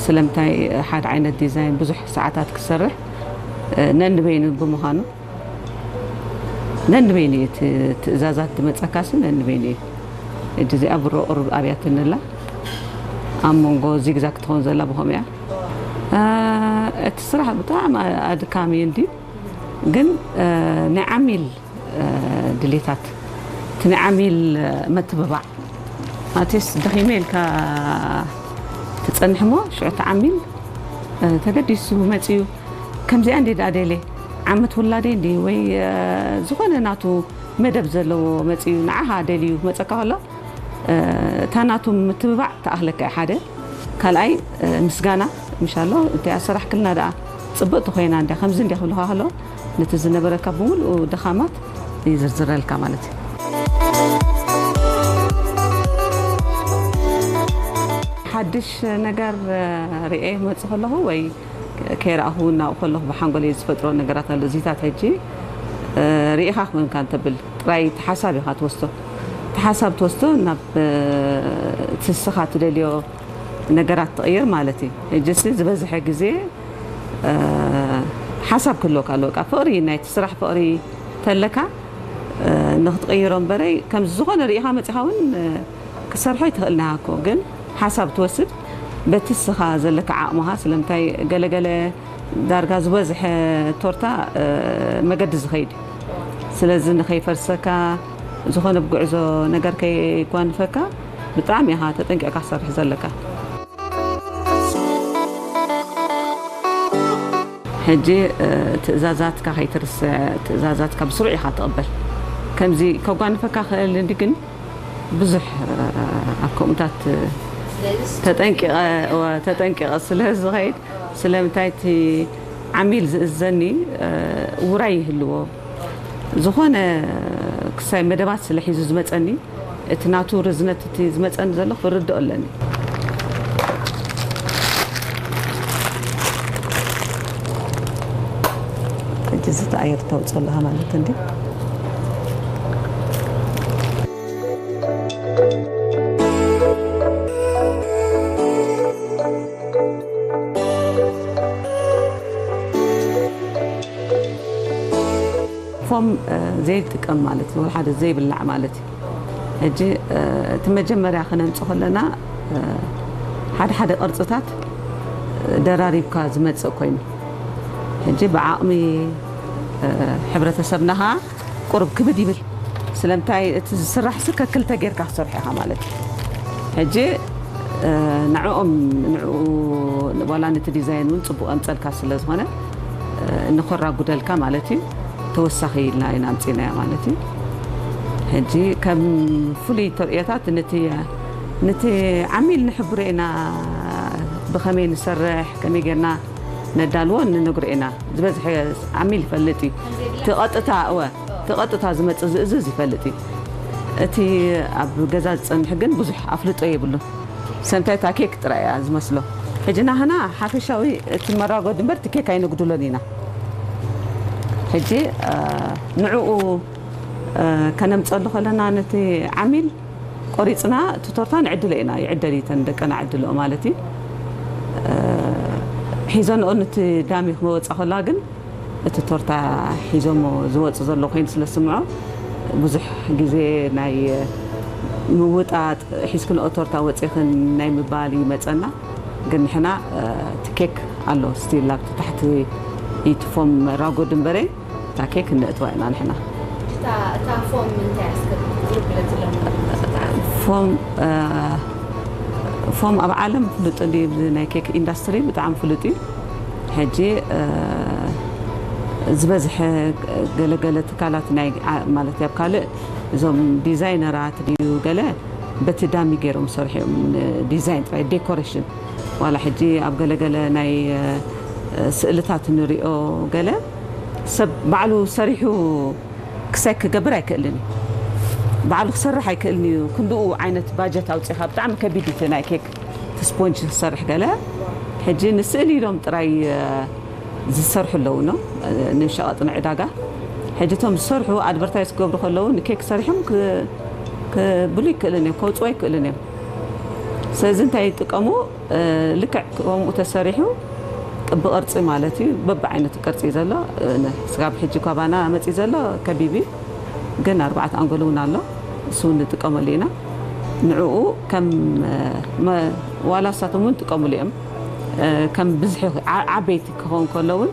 ስለምንታይ ሓደ ዓይነት ዲዛይን ብዙሕ ሰዓታት ክሰርሕ፣ እ፣ ነንበይኑ ብምዃኑ፣ ነንበይኑ እዩ እቲ ትእዛዛት ዝመጸካሲ ነንበይኑ እዩ። ሕጂ እዚኣ ብሮ ቁሩብ ኣብያትኒ ኣላ። ኣብ መንጎ ዚግዛግ ትኸውን ዘላ ብኸምኡ እያ። እ፣ እቲ ስራሕ ብጣዕሚ ኣድካሚ እዩ እንድዩ። ግን፣ እ፣ ናይ ዓሚል፣ እ፣ ድሌታት፣ እቲ ናይ ዓሚል፣ እ፣ መትብባዕ፣ ማለትስ ደኺመ ኢልካ ትጸንሕ እሞ ሽዑ እቲ ዓሚል፣ እ፣ ተገዲሱ መጺኡ፣ ከምዚኣ እንዴ ደኣ ደልየ፣ ዓመት ውላደይ እንዲ ወይ፣ እ፣ ዝኾነ ናቱ መደብ ዘለዎ መጺኡ ንዓኻ ደልዩ ክመጸካ ከሎ፣ እ፣ እታ ናቱ ምትብባዕ ትኣኽለካ እያ። ሓደ ካልኣይ፣ እ፣ ምስጋና ምሻሎ፣ እንታይ ኣሰራሕክልና ደኣ ጽብቕቲ ኮይና እንድያ፣ ከምዚ እንድያ ክብልኻ ከለዉ፣ ነቲ ዝነበረካ ብምሉኡ ድኻማት ይዝርዝረልካ ማለት እዩ። ሓድሽ ነገር፣ እ፣ ርእየ ክመጽእ ከለኹ ወይ ከይረኣኹ እናብኡ ከለኹ ብሓንጎለይ ዝፈጥሮ ነገራት ኣሎ። እዚታት ሕጂ፣ እ፣ ርኢኻ ኮንካ እንተብል ጥራይ እቲ ሓሳብ ኢኻ ትወስዶ። እቲ ሓሳብ ትወስዶ ናብ፣ እ፣ እቲ ንስኻ ትደልዮ ነገራት ትቕይር ማለት እዩ። ሕጂሲ ዝበዝሐ ግዜ፣ እ፣ ሓሳብ ክህልወካ ኣለዎ። በቃ ፍቕሪ፣ ናይቲ ስራሕ ፍቕሪ ተለካ፣ እ፣ ንኽትቕይሮ እምበረይ፣ ከምዚ ዝኾነ ርኢኻ መጺኻ እውን፣ እ፣ ክትሰርሖ ኣይትኽእልን ኢኻ እኮ። ግን ሓሳብ ትወስድ በቲ ንስኻ ዘለካ ዓቕምኻ። ስለምንታይ ገለገለ ዳርጋ ዝበዝሐ ቶርታ፣ እ፣ መገዲ ዝኸይድ እዩ። ስለዚ ንኸይፈርሰካ፣ ዝኾነ ብጉዕዞ ነገር ከይጓንፈካ ብጣዕሚ ኢኻ ተጠንቂቕካ ክሰርሕ ዘለካ። ሕጂ ትእዛዛትካ ከይትርስዕ፣ ትእዛዛትካ ብስሩዕ ኢኻ ትቕበል። ከምዚ ከጓንፈካ ክእል እንዲ ግን ብዙሕ ኣብ ከምኡታት ተጠንቂቐ ስለ ዝኸይድ፣ ስለምንታይ እቲ ዓሚል ዝእዘኒ ውራይ ይህልዎ። ዝኾነ ክሳይ መደባት ስለ ሒዙ ዝመፀኒ፣ እቲ ናቱ ርዝነት እቲ ዝመፀኒ ዘሎ ክርድኦ ኣለኒ። ሕጂ ዝተኣየር ተውፅኦ ኣለኻ ማለት እንዲ። ፎም ዘይጥቀም ማለት እዩ፣ ሓደ ዘይብላዕ ማለት እዩ። ሕጂ እቲ መጀመርያ ክነምፅ ከለና ሓደ ሓደ ቅርፅታት ደራሪብካ ዝመፅእ ኮይኑ፣ ሕጂ ብዓቕሚ ሕብረተሰብና ከዓ ቁሩብ ክብድ ይብል። ስለምንታይ እቲ ዝስራሕ ስ ከክልተ ጌርካ ክሰርሑ ኢኻ ማለት እዩ። ሕጂ ንዕኦም ንዕኡ ዋላ ነቲ ዲዛይን እውን ፅቡቅ ኣምፀልካ ስለ ዝኾነ ንኮራጉደልካ ማለት እዩ። ተወሳኺ ኢልና ኢና ኣምፂናዮ ማለት እዩ። ሕጂ ከም ፍሉይ ተርእዮታት ነቲ ነቲ ዓሚል ንሕብሮ ኢና፣ ብኸመይ ንሰርሕ፣ ከመይ ጌርና ነዳልዎ ንነግሮ ኢና። ዝበዝሐ ዓሚል ይፈልጥ እዩ። እቲ ቀጥታ እወ እቲ ቀጥታ ዝመፅእ ዝእዝዝ ይፈልጥ እዩ። እቲ ኣብ ገዛ ዝፀንሕ ግን ብዙሕ ኣፍልጦ የብሉን። ሰምታይ እታ ኬክ ጥራይ እያ ዝመስሎ። ሕጂ ናህና ሓፈሻዊ እቲ መራጎዲ እምበር እቲ ኬክ ኣይነጉድሎን ኢና። ሕጂ ንዕኡ ከነምፀሉ ከለና ነቲ ዓሚል ቆሪፅና እቲ ቶርታ ንዕድሎ ኢና። ይዕደል እዩ፣ ተን ደቀና ዕድልኦ ማለት እዩ። ሒዘንኦ ነቲ ዳሚ ክመወፃ ከላ ግን እቲ ቶርታ ሒዞሞ ዝወፁ ዘሎ ኮይኑ ስለ ዝስምዖ ብዙሕ ግዜ ናይ ምውጣጥ ሒዝክንኦ ቶርታ ወፂኽን ናይ ምባል ይመፀና። ግን ንሕና እቲ ኬክ ኣሎ ስቲል ኣብቲ ታሕቲ ኢቲ ፎም ራጎድ እምበረ እታ ኬክ እነእትዋ ኢና ንሕና። እታ እታ ፎም እንታይ ኣስከ ቁሩብ ግለጽ ኣለና። ፎም እ፣ ፎም ኣብ ዓለም ፍሉጥ እንዲ ናይ ኬክ ኢንዳስትሪ ብጣዕሚ ፍሉጥ እዩ። ሕጂ እ፣ ዝበዝሐ ገለገለ ትካላት ናይ ዓ- ማለት ኣብ ካልእ እዞም ዲዛይነራት ድዩ ገለ በቲ ዳሚ ገይሮም ሰርሑ እዮም፣ ንዲዛይን ጥራይ ዴኮሬሽን። ዋላ ሕጂ ኣብ ገለገለ ናይ እ፣ ስእልታት ንሪኦ ገለ ሰብ ባዕሉ ሰሪሑ ክሳይ ክገብር ኣይክእልን እዩ። ባዕሉ ክሰርሕ ኣይክእልን እዩ። ክንድኡ ዓይነት ባጀት ኣውፂኻ ብጣዕሚ ከቢድ እቲ ናይ ኬክ እቲ ስፖንጅ ክሰርሕ ገለ። ሕጂ ንስእሊ ኢሎም ጥራይ እ፣ ዝሰርሑ ኣለዉ ነው ንሸቐጥ ንዕዳጋ። ሕጂ እቶም ዝሰርሑ ኣድቨርታይዝ ክገብሩ ከለዉ ንኬክ ሰሪሖም ክ- ክብሉ ይክእልን እዮም፣ ከውፅዎ ይክእልን እዮም። ስለዚ እንታይ ይጥቀሙ? እ፣ ልክዕ ከምኡ ተሰሪሑ ቅቢ ቅርፂ ማለት እዩ። በብዓይነቱ ቅርፂ እዩ ዘሎ። እ፣ ነ- ስጋብ ሕጂ ካባና መፂ ዘሎ ከቢቢ ግን ኣርባዕተ ኣንጎል እውን ኣሎ። እሱ እውን ንጥቀመሉ ኢና። ንዕኡ ከም እ፣ መ- ዋላ እሳቶም እውን ጥቀምሉ እዮም። እ፣ ከም ብዝሒ ዓ- ዓበይቲ ክኸውን ከሎ እውን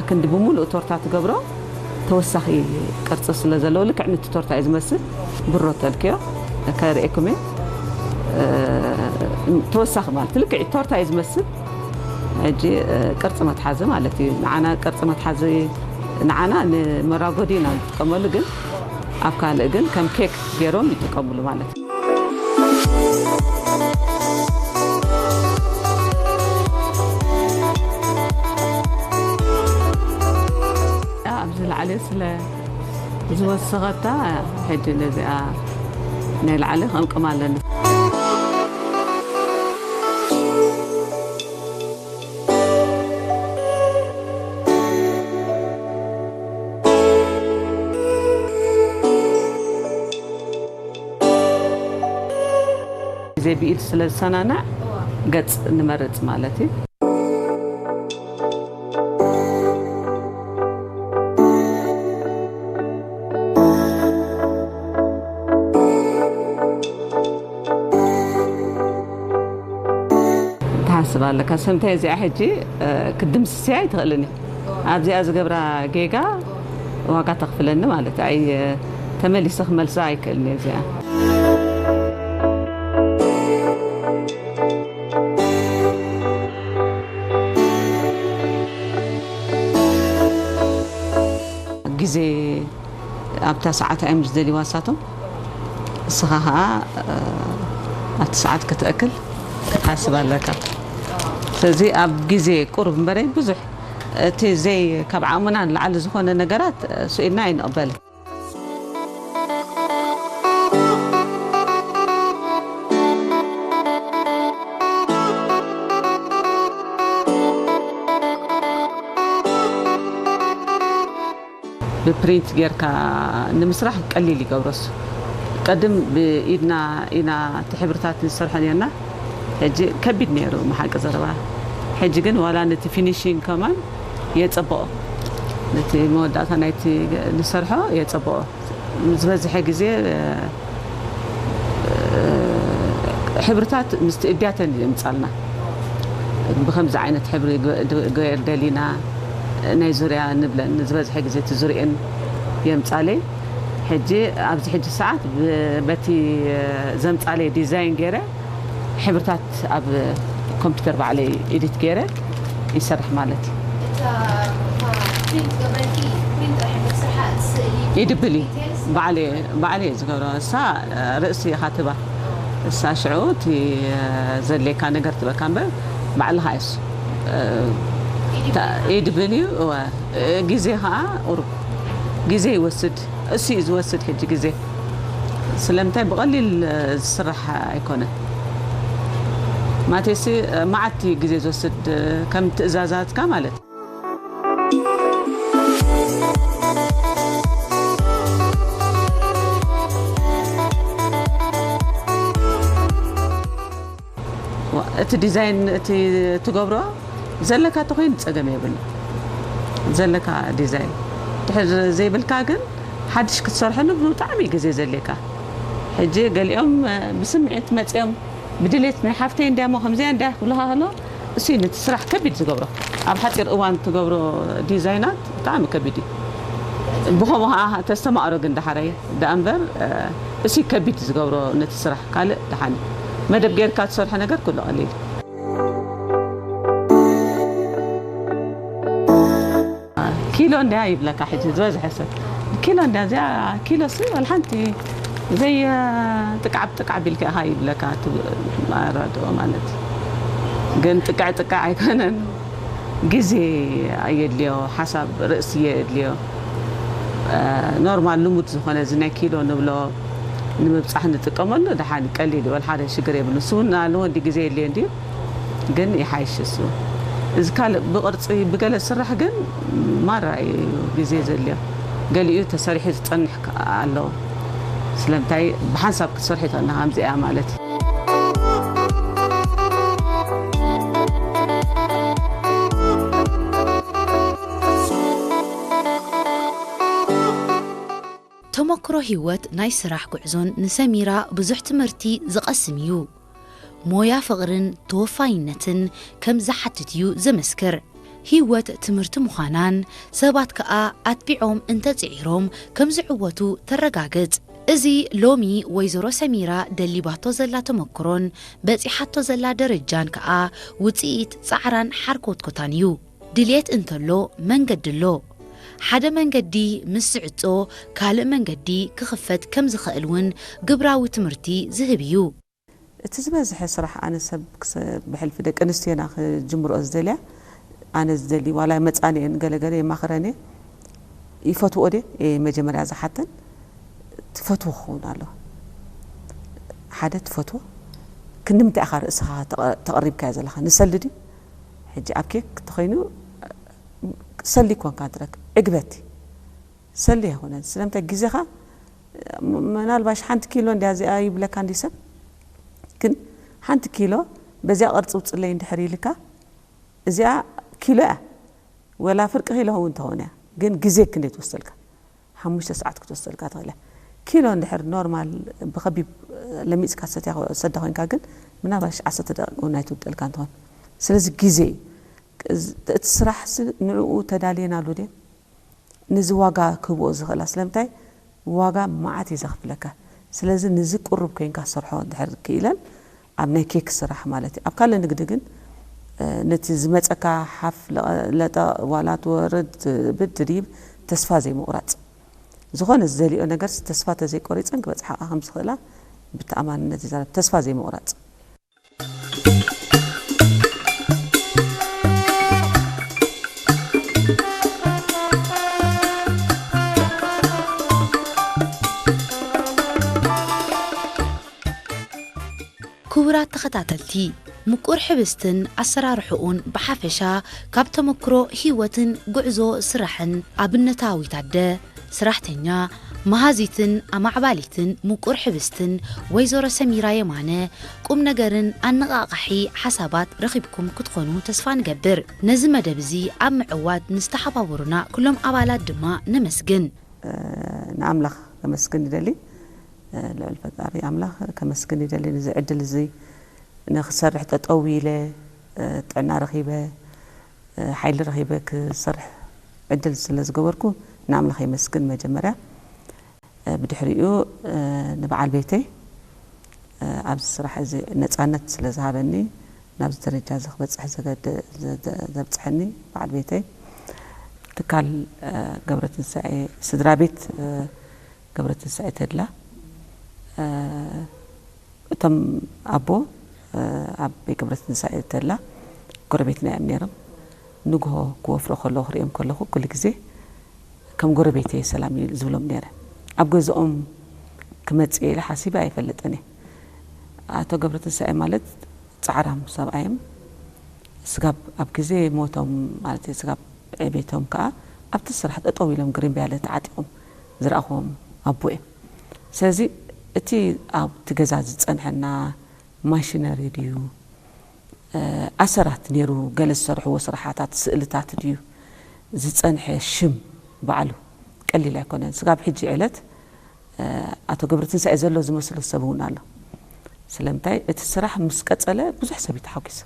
ኣክንዲ ብምሉእ ቶርታ ትገብሮ ተወሳኺ ቅርፂ ስለ ዘለዎ ልክዕ ነቲ ቶርታ እዩ ዝመስል። ብሮ ተልክዮ ከርእየኩም እየ። እ፣ ተወሳኺ ማለት ልክዕ ቶርታ እዩ ዝመስል። ሕጂ እ፣ ቅርፂ መትሓዚ ማለት እዩ። ንዓና ቅርፂ መትሓዚ ንዓና ንመራጎዲ ኢና ንጥቀመሉ፣ ግን ኣብ ካልእ ግን ከም ኬክ ገይሮም ይጥቀምሉ ማለት እዩ። ኣብዚ ላዕሊ ስለ ዝወሰኸታ ሕጂ ነዚኣ ናይ ላዕሊ ከምቅም ኣለኒ። ግዜ ብኢድ ስለ ዝሰናናዕ ገጽ ንመርጽ ማለት እዩ። ትሓስብ ኣለካ ሰምታይ እዚኣ ሕጂ እ፣ ክትድምስስያ ኣይትኽእልን እዩ። ኣብዚኣ ዝገብራ ጌጋ ዋጋ ተኽፍለኒ ማለት ኣይ ተመሊሰ ክመልሳ ኣይክእልን እየ እዚኣ። እዚ ኣብታ ሰዓት እዮም ዝደልይዋ ንሳቶም። እስኻ ኸዓ ኣብቲ ሰዓት ከተእክል ክትሓስብ ኣለካ። ስለዚ ኣብ ግዜ ቁሩብ እምበረይ ብዙሕ እቲ ዘይ ካብ ዓቕምና ንላዕሊ ዝኾነ ነገራት ስኢልና ኣይንቕበልን። ብፕሪንት ጌርካ ንምስራሕ ቀሊል ይገብሮስ። ቀድም ብኢድና ኢና እቲ ሕብርታት ንሰርሖ ነርና። ሕጂ ከቢድ ነይሩ፣ መሓቂ ዘረባ። ሕጂ ግን ዋላ ነቲ ፊኒሽንግ ከማን የጸብቖ፣ ነቲ መወዳእታ ናይቲ ንሰርሖ የጸብቖ። ዝበዝሐ ግዜ ሕብርታት ምስቲ እድያተን የምጻልና። ብኸምዚ ዓይነት ሕብሪ ገ- ገር ደሊና ናይ ዙርያ ንብለን፣ ዝበዝሐ ግዜ እቲ ዙርየን የምጻለይ። ሕጂ ኣብዚ ሕጂ ሰዓት ብ- በቲ ዘምጻለይ ዲዛይን ገይረ ሕብርታት ኣብ ኮምፒውተር ባዕለይ ኤዲት ገይረ ይሰርሕ ማለት እዩ። እታ እታ ፕሪንት ገበልኪ ፕሪንት ጥራሕ እምበር ስርሓ እቲ ስእሊ ኢድብል እዩ። ዲቴልስ ባዕለይ ባዕለይ እየ ዝገብሮ። እሳ ርእሲ ኢኻ ትባ እሳ ሽዑ እቲ ዘድልየካ ነገር ትበካ እምበር ባዕልኻ እሱ ኢድብል እዩ። እወ፣ ግዜ ኸዓ ቁሩብ ግዜ ይወስድ። እሱ እዩ ዝወስድ ሕጂ ግዜ። ስለምንታይ ብቐሊል ዝስራሕ ኣይኮነን። ማለተይሲ መዓት እዩ ግዜ ዝወስድ፣ ከም ትእዛዛትካ ማለት። እቲ ዲዛይን እቲ ትገብሮ ዘለካ ተኾይኑ ጸገም የብሉ። ዘለካ ዲዛይን ድሕር ዘይብልካ ግን ሓድሽ ክትሰርሐሉ ብጣዕሚ ግዜ ዘድልየካ። ሕጂ ገሊኦም ብስምዒት መጺኦም ብድሌት ናይ ሓፍተይ እንድያ እሞ ከምዚኣ እንድያ ክብሉኻ ከሎ እሱ ነቲ ስራሕ ከቢድ ዝገብሮ። ኣብ ሓጺር እዋን ትገብሮ ዲዛይናት ብጣዕሚ ከቢድ እዩ። ብኸምኡ ኸዓ ተስተማቕሮ ግን ደሓረየ ደኣ እምበር እሱ ከቢድ ዝገብሮ ነቲ ስራሕ። ካልእ ደሓን እዩ። መደብ ጌርካ ትሰርሖ ነገር ኩሉ ቀሊል እዩ። ኪሎ እንድያ ይብለካ ሕጂ ዝበዝሐ ሰብ ኪሎ እንድያ እዚኣ ኪሎ ሲ ወላ ሓንቲ ዘይ ጥቃዕ ብጥቃዕ ቢልካ ኢኻ ይብለካ እቲ ኣረድኦ ማለት እዩ። ግን ጥቃዕ ጥቃዕ ኣይኮነን። ግዜ ኣየድልዮ፣ ሓሳብ ርእሲ የድልዮ። ኖርማል ልሙድ ዝኾነ እዚ ናይ ኪሎ ንብሎ ንምብጻሕ ንጥቀመሉ ደሓን ቀሊል እዩ፣ ወላ ሓደ ሽግር የብሉ። ስውና ኣለዎ እንዲ ግዜ የድልዮ እንዲ ግን ይሓይሽ እሱ። እዚ ካልእ ብቕርጺ ብገለ ዝስራሕ ግን ማራ እዩ ግዜ ዘድልዮ። ገሊኡ ተሰሪሑ ዝጸንሕ ከ-፣ ኣለዎ። ስለምንታይ ብሓንሳብ ክትሰርሒ ተኾና ከምዚ እያ ማለት እዩ። ተመክሮ ህይወት ናይ ስራሕ ጉዕዞን ንሰሚራ ብዙሕ ትምህርቲ ዝቐስም እዩ። ሞያ ፍቕርን ተወፋይነትን ከም ዝሓትት እዩ ዘመስክር። ህይወት ትምህርቲ ምዃናን ሰባት ከኣ ኣትቢዖም እንተጽዒሮም ከም ዝዕወቱ ተረጋግጽ። እዚ ሎሚ ወይዘሮ ሰሚራ ደሊባቶ ዘላ ተመክሮን በጺሓቶ ዘላ ደረጃን ከኣ ውጽኢት ጻዕራን ሓርኮትኮታን እዩ። ድልየት እንተሎ መንገዲ ኣሎ። ሓደ መንገዲ ምስ ዝዕጾ ካልእ መንገዲ ክኽፈት ከም ዝኽእል እውን ግብራዊ ትምህርቲ ዝህብ እዩ። እቲ ዝበዝሐ ስራሕ ኣነ ሰብ ክሰ- ብሕልፊ ደቂ ኣንስትዮና ክጅምርኦ ዝደልያ ኣነ ዝደሊ ዋላ መጻንኤን ገለገለ የማኽረን እየ ይፈትዎ ድየ እየ መጀመርያ ዝሓተን ትፈትዎ ክኸውን ኣለዎ ሓደ ትፈትዎ ክንዲ ምንታይ ኢኻ ርእስኻ ተቐ- ተቐሪብካዮ ዘለኻ ንሰሊ ድዩ ሕጂ ኣብ ኬክ እንተኾይኑ ሰሊ ኮንካ ትረክብ ዕግበት ሰሊ ኣይኮነን ስለምንታይ ግዜኻ ምናልባሽ ሓንቲ ኪሎ እንድያ እዚኣ ይብለካ እንዲ ሰብ ግን ሓንቲ ኪሎ በዚኣ ቅርፂ ውፅለይ እንድሕር ኢልካ እዚኣ ኪሎ እያ ወላ ፍርቂ ኪሎ እውን ትኸውን እያ ግን ግዜ ክንደይ ትወስደልካ ሓሙሽተ ሰዓት ክትወስደልካ ትኽእል እያ ኪሎ እንድሕር ኖርማል ብኸቢብ ለሚፅካ ሰትያ ሰዳ ኮይንካ ግን ምናልባሽ ዓሰርተ ደቂቕ እውን ኣይትውድቀልካ እንትኾን ስለዚ ግዜ እዩ እቲ ስራሕ ንዕኡ ተዳልየናሉ ድየን ነዚ ዋጋ ክህብኦ ዝኽእላ ስለምንታይ ዋጋ መዓት እዩ ዘኽፍለካ ስለዚ ነዚ ቅሩብ ኮይንካ ሰርሖ እንድሕር ክኢለን ኣብ ናይ ኬክ ስራሕ ማለት እዩ ኣብ ካልእ ንግዲ ግን ነቲ ዝመፀካ ሓፍ ለጠ ዋላ ትወርድ ትብድ ትድይብ ተስፋ ዘይምቑራፅ። ዝኾነ ዝደልዮ ነገር ተስፋ ተዘይቆሪፀን ክበፅሓ ከም ዝኽእላ ብተኣማንነት ይዛረብ። ተስፋ ዘይምቑራፅ። ክቡራት ተኸታተልቲ፣ ምቁር ሕብስትን ኣሰራርሕኡን ብሓፈሻ ካብ ተመክሮ ህይወትን ጉዕዞ ስራሕን ኣብነታዊት ኣደ፣ ስራሕተኛ፣ መሃዚትን ኣማዕባሊትን ምቁር ሕብስትን ወይዘሮ ሰሚራ የማነ ቁም ነገርን ኣነቓቓሒ ሓሳባት ረኺብኩም ክትኾኑ ተስፋ ንገብር። ነዚ መደብ እዚ ኣብ ምዕዋት ንዝተሓባበሩና ኩሎም ኣባላት ድማ ነመስግን። ንኣምላኽ ከመስግን ይደሊ። ልዑል ፈጣሪ ኣምላኽ ከመስግን ይደሊ። ንዚ ዕድል እዚ ንክሰርሕ ጠጠው ኢለ ጥዕና ረኺበ ሓይሊ ረኺበ ክሰርሕ ዕድል ስለ ዝገበርኩ ንኣምላኽ የመስግን መጀመርያ። ብድሕሪኡ ንበዓል ቤተይ ኣብዚ ስራሕ እዚ ነፃነት ስለ ዝሃበኒ ናብዚ ደረጃ እዚ ክበፅሕ ዘብፅሐኒ በዓል ቤተይ ትካል ገብረትንሳኤ ስድራ ቤት ገብረትንሳኤ ተድላ እቶም ኣቦ ኣቦይ ገብረትንሳኤ ተድላ ጎረቤትና እዮም ነይሮም። ንግሆ ክወፍሮ ከለኹ ክሪኦም ከለኹ ኩሉ ግዜ ከም ጎረቤተይ ሰላም ዝብሎም ነይረ። ኣብ ገዝኦም ክመፅእ ኢለ ሓሲበ ኣይፈልጥን እየ። ኣቶ ገብረትንሳኤ ማለት ፃዕራም ሰብኣይ እዮም። ስጋብ ኣብ ግዜ ሞቶም ማለት እዩ፣ ስጋብ ዕቤቶም ከዓ ኣብቲ ስራሕ ጠጠው ኢሎም ግሪምብያለ ተዓጢቖም ዝረኣኹዎም ኣቦ እዮም። ስለዚ እቲ ኣብቲ ገዛ ዝፀንሐና ማሽነሪ ድዩ ኣሰራት ነይሩ፣ ገለ ዝሰርሕዎ ስራሓታት ስእልታት ድዩ ዝፀንሐ ሽም ባዕሉ ቀሊል ኣይኮነን። ስጋብ ሕጂ ዕለት ኣቶ ገብረትንሳኤ ዘሎ ዝመስሎ ሰብ እውን ኣሎ። ስለምንታይ እቲ ስራሕ ምስ ቀፀለ ብዙሕ ሰብ እዩ ተሓጒሱ።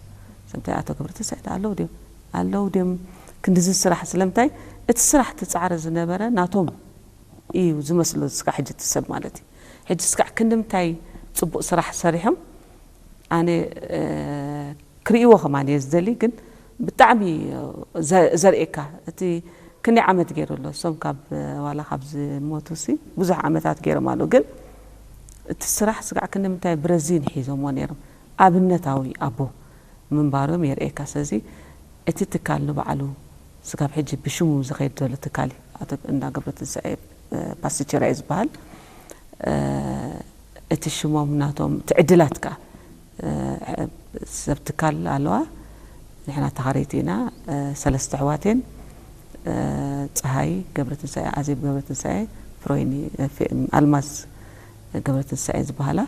ስለምንታይ ኣቶ ገብረትንሳኤ ኣለዉ ድዮም ኣለዉ ድዮም ክንድዚ ስራሕ ስለምንታይ እቲ ስራሕ ትፃዕረ ዝነበረ ናቶም እዩ ዝመስሎ ስጋዕ ሕጂ እቲ ሰብ ማለት እዩ። ሕጂ ስጋዕ ክንድምታይ ፅቡቕ ስራሕ ሰሪሖም ኣነ ክርእይዎ ከማን እየ ዝደሊ ግን ብጣዕሚ ዘርእየካ እቲ ክንደይ ዓመት ገይሩ ኣሎ እሶም ካብ ዋላ ካብ ዝሞቱ ሲ ብዙሕ ዓመታት ገይሮም ኣለዉ ግን እቲ ስራሕ ስጋዕ ክንምንታይ ብረዚን ሒዞምዎ ነይሮም ኣብነታዊ ኣቦ ምንባሮም የርእየካ ስለዚ እቲ ትካል ንባዕሉ ስጋብ ሕጂ ብሽሙ ዝኸይድ ዘሎ ትካል እዩ እንዳ ገብረትንሳኤ ፓስቲቸራ እዩ ዝበሃል እቲ ሽሞም ናቶም እቲ ዕድላት ከዓ ሰብ ትካል ኣለዋ ንሕና ተኻረይቲ ኢና ሰለስተ ኣሕዋት እየን ፀሃይ ገብረትንሳኤ ኣዜብ ገብረትንሳኤ ፍሮይኒ ኣልማዝ ገብረትንሳኤ ዝበሃላ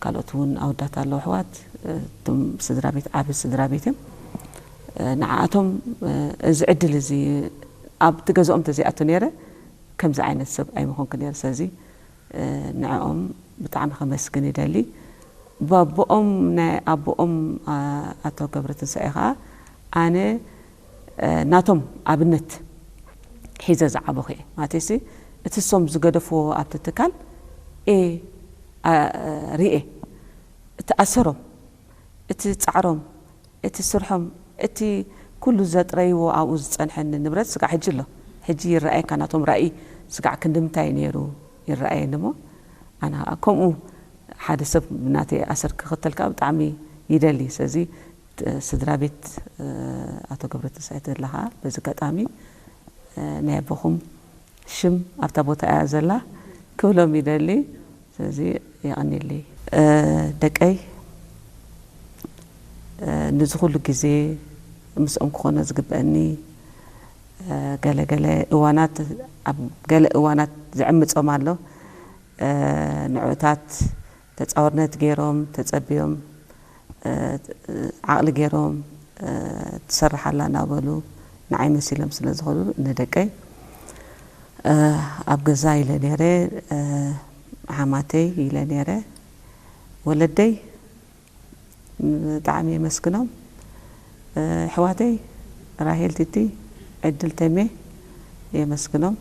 ካልኦት እውን ኣወዳት ኣለዉ ኣሕዋት እቶም ስድራ ቤት ዓቢ ስድራ ቤት እዮም ንዓኣቶም እዚ ዕድል እዚ ኣብቲ ገዝኦም ተዘይኣቱ ነይረ ከምዚ ዓይነት ሰብ ኣይምኾንኩ ነይረ ስለዚ ንዕኦም ብጣዕሚ ከመስግን ይደሊ ብኣቦኦም ናይ ኣቦኦም ኣቶ ገብረትንሳኤ ከዓ ኣነ ናቶም ኣብነት ሒዘ ዝዓበኹ እየ ማለት ሲ እቲ ሶም ዝገደፍዎ ኣብቲ ትካል እ ርኤ እቲ ኣሰሮም እቲ ፃዕሮም እቲ ስርሖም እቲ ኩሉ ዘጥረይዎ ኣብኡ ዝፀንሐኒ ንብረት ስጋዕ ሕጂ ኣሎ ሕጂ ይረኣየካ ናቶም ራእይ ስጋዕ ክንድምታይ ነይሩ ይረኣየኒ ሞ ኣነ ከዓ ከምኡ ሓደ ሰብ ናተይ ኣሰር ክኽተል ከዓ ብጣዕሚ ይደሊ ስለዚ ስድራ ቤት ኣቶ ገብረትንሳኤ ተድላ ከዓ በዚ ኣጋጣሚ ናይ ኣቦኹም ሽም ኣብታ ቦታ እያ ዘላ ክብሎም ይደሊ ስለዚ የቐንየለይ ደቀይ ንዚ ኩሉ ግዜ ምስኦም ክኾኖ ዝግበአኒ ገለ ገለ እዋናት ኣብ ገለ እዋናት ዝዕምፆም ኣሎ ንዕኡታት ተፃወርነት ገይሮም ተፀብዮም ዓቕሊ ገይሮም ትሰርሕ ኣላ እናበሉ ንዓይ መሲሎም ስለ ዝኸዱ ንደቀይ ኣብ ገዛ ኢለ ነይረ ሓማተይ ኢለ ነይረ ወለደይ ብጣዕሚ የመስግኖም ኣሕዋተይ ራሄል ቲቲ ዕድል ተሜ የመስግኖም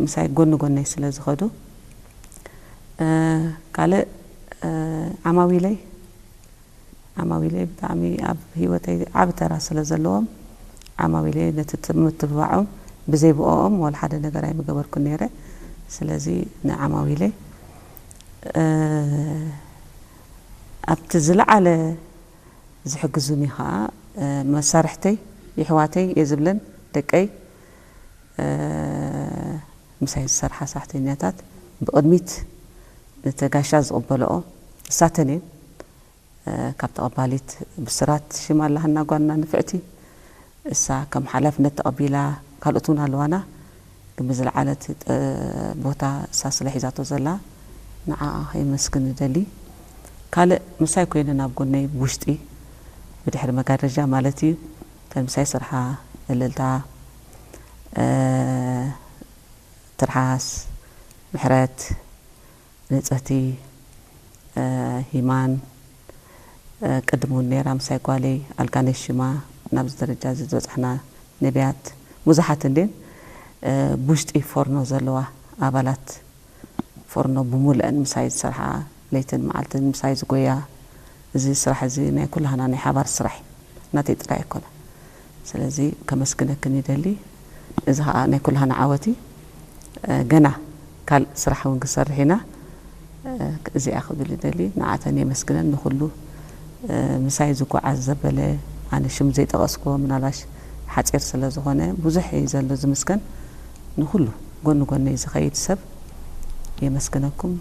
ምሳይ ጎኒ ጎነይ ስለ ዝኸዱ ካልእ ዓማዊለይ ዓማዊለይ ብጣዕሚ ኣብ ህይወተይ ዓቢ ተራ ስለ ዘለዎም ዓማዊለይ ነቲ ምትብባዖም ብዘይ ብኦም ወላ ሓደ ነገር ኣይምገበርኩን ነይረ። ስለዚ ንዓማዊለይ ኣብቲ ዝለዓለ ዝሕግዙኒ ኸዓ መሳርሕተይ፣ የሕዋተይ እየ ዝብለን፣ ደቀይ፣ ምሳይ ዝሰርሓ ሰራሕተኛታት ብቕድሚት ነቲ ጋሻ ዝቕበልኦ እሳተን እየን። ካብ ተቐባሊት ብስራት ሽም ኣለሃና ጓልና ንፍዕቲ፣ እሳ ከም ሓላፍነት ተቐቢላ፣ ካልኦት እውን ኣለዋና። ግን ብዝለዓለት ቦታ እሳ ስለ ሒዛቶ ዘላ ንዓኣ ከመስግን እደሊ። ካልእ ምሳይ ኮይነን ኣብ ጎነይ ብውሽጢ ብድሕሪ መጋረጃ ማለት እዩ፣ እተን ምሳይ ስርሓ፣ እልልታ፣ ትርሓስ፣ ምሕረት፣ ንጽህቲ፣ ሂማን፣ ቅድም እውን ነይራ ምሳይ ጓለይ ኣልጋነሽ ሽማ፣ ናብዚ ደረጃ እዚ ዝበጻሕና ነቢያት ብዙሓት እንድን፣ ብውሽጢ ፎርኖ ዘለዋ ኣባላት ፎርኖ ብሙልአን ምሳይ ዝሰርሓ፣ ለይትን መዓልትን ምሳይ ዝጎያ፣ እዚ ስራሕ እዚ ናይ ኩላህና ናይ ሓባር ስራሕ እዩ፣ ናተይ ጥራይ ኣይኮነ። ስለዚ ከመስግነክን ይደሊ። እዚ ኸዓ ናይ ኩላህና ዓወት እዩ። ገና ካልእ ስራሕ እውን ክንሰርሕ ኢና። እዚኣ ክብል ይደሊ። ንዓተን የመስግነን፣ ንኹሉ ምሳይ ዝጓዓዝ ዘበለ፣ ኣነ ሽም ዘይጠቐስኩዎ ምናልባሽ ሓፂር ስለ ዝኾነ ብዙሕ እዩ ዘሎ ዝምስገን። ንኹሉ ጎኒ ጎነይ ዝኸይድ ሰብ የመስግነኩም።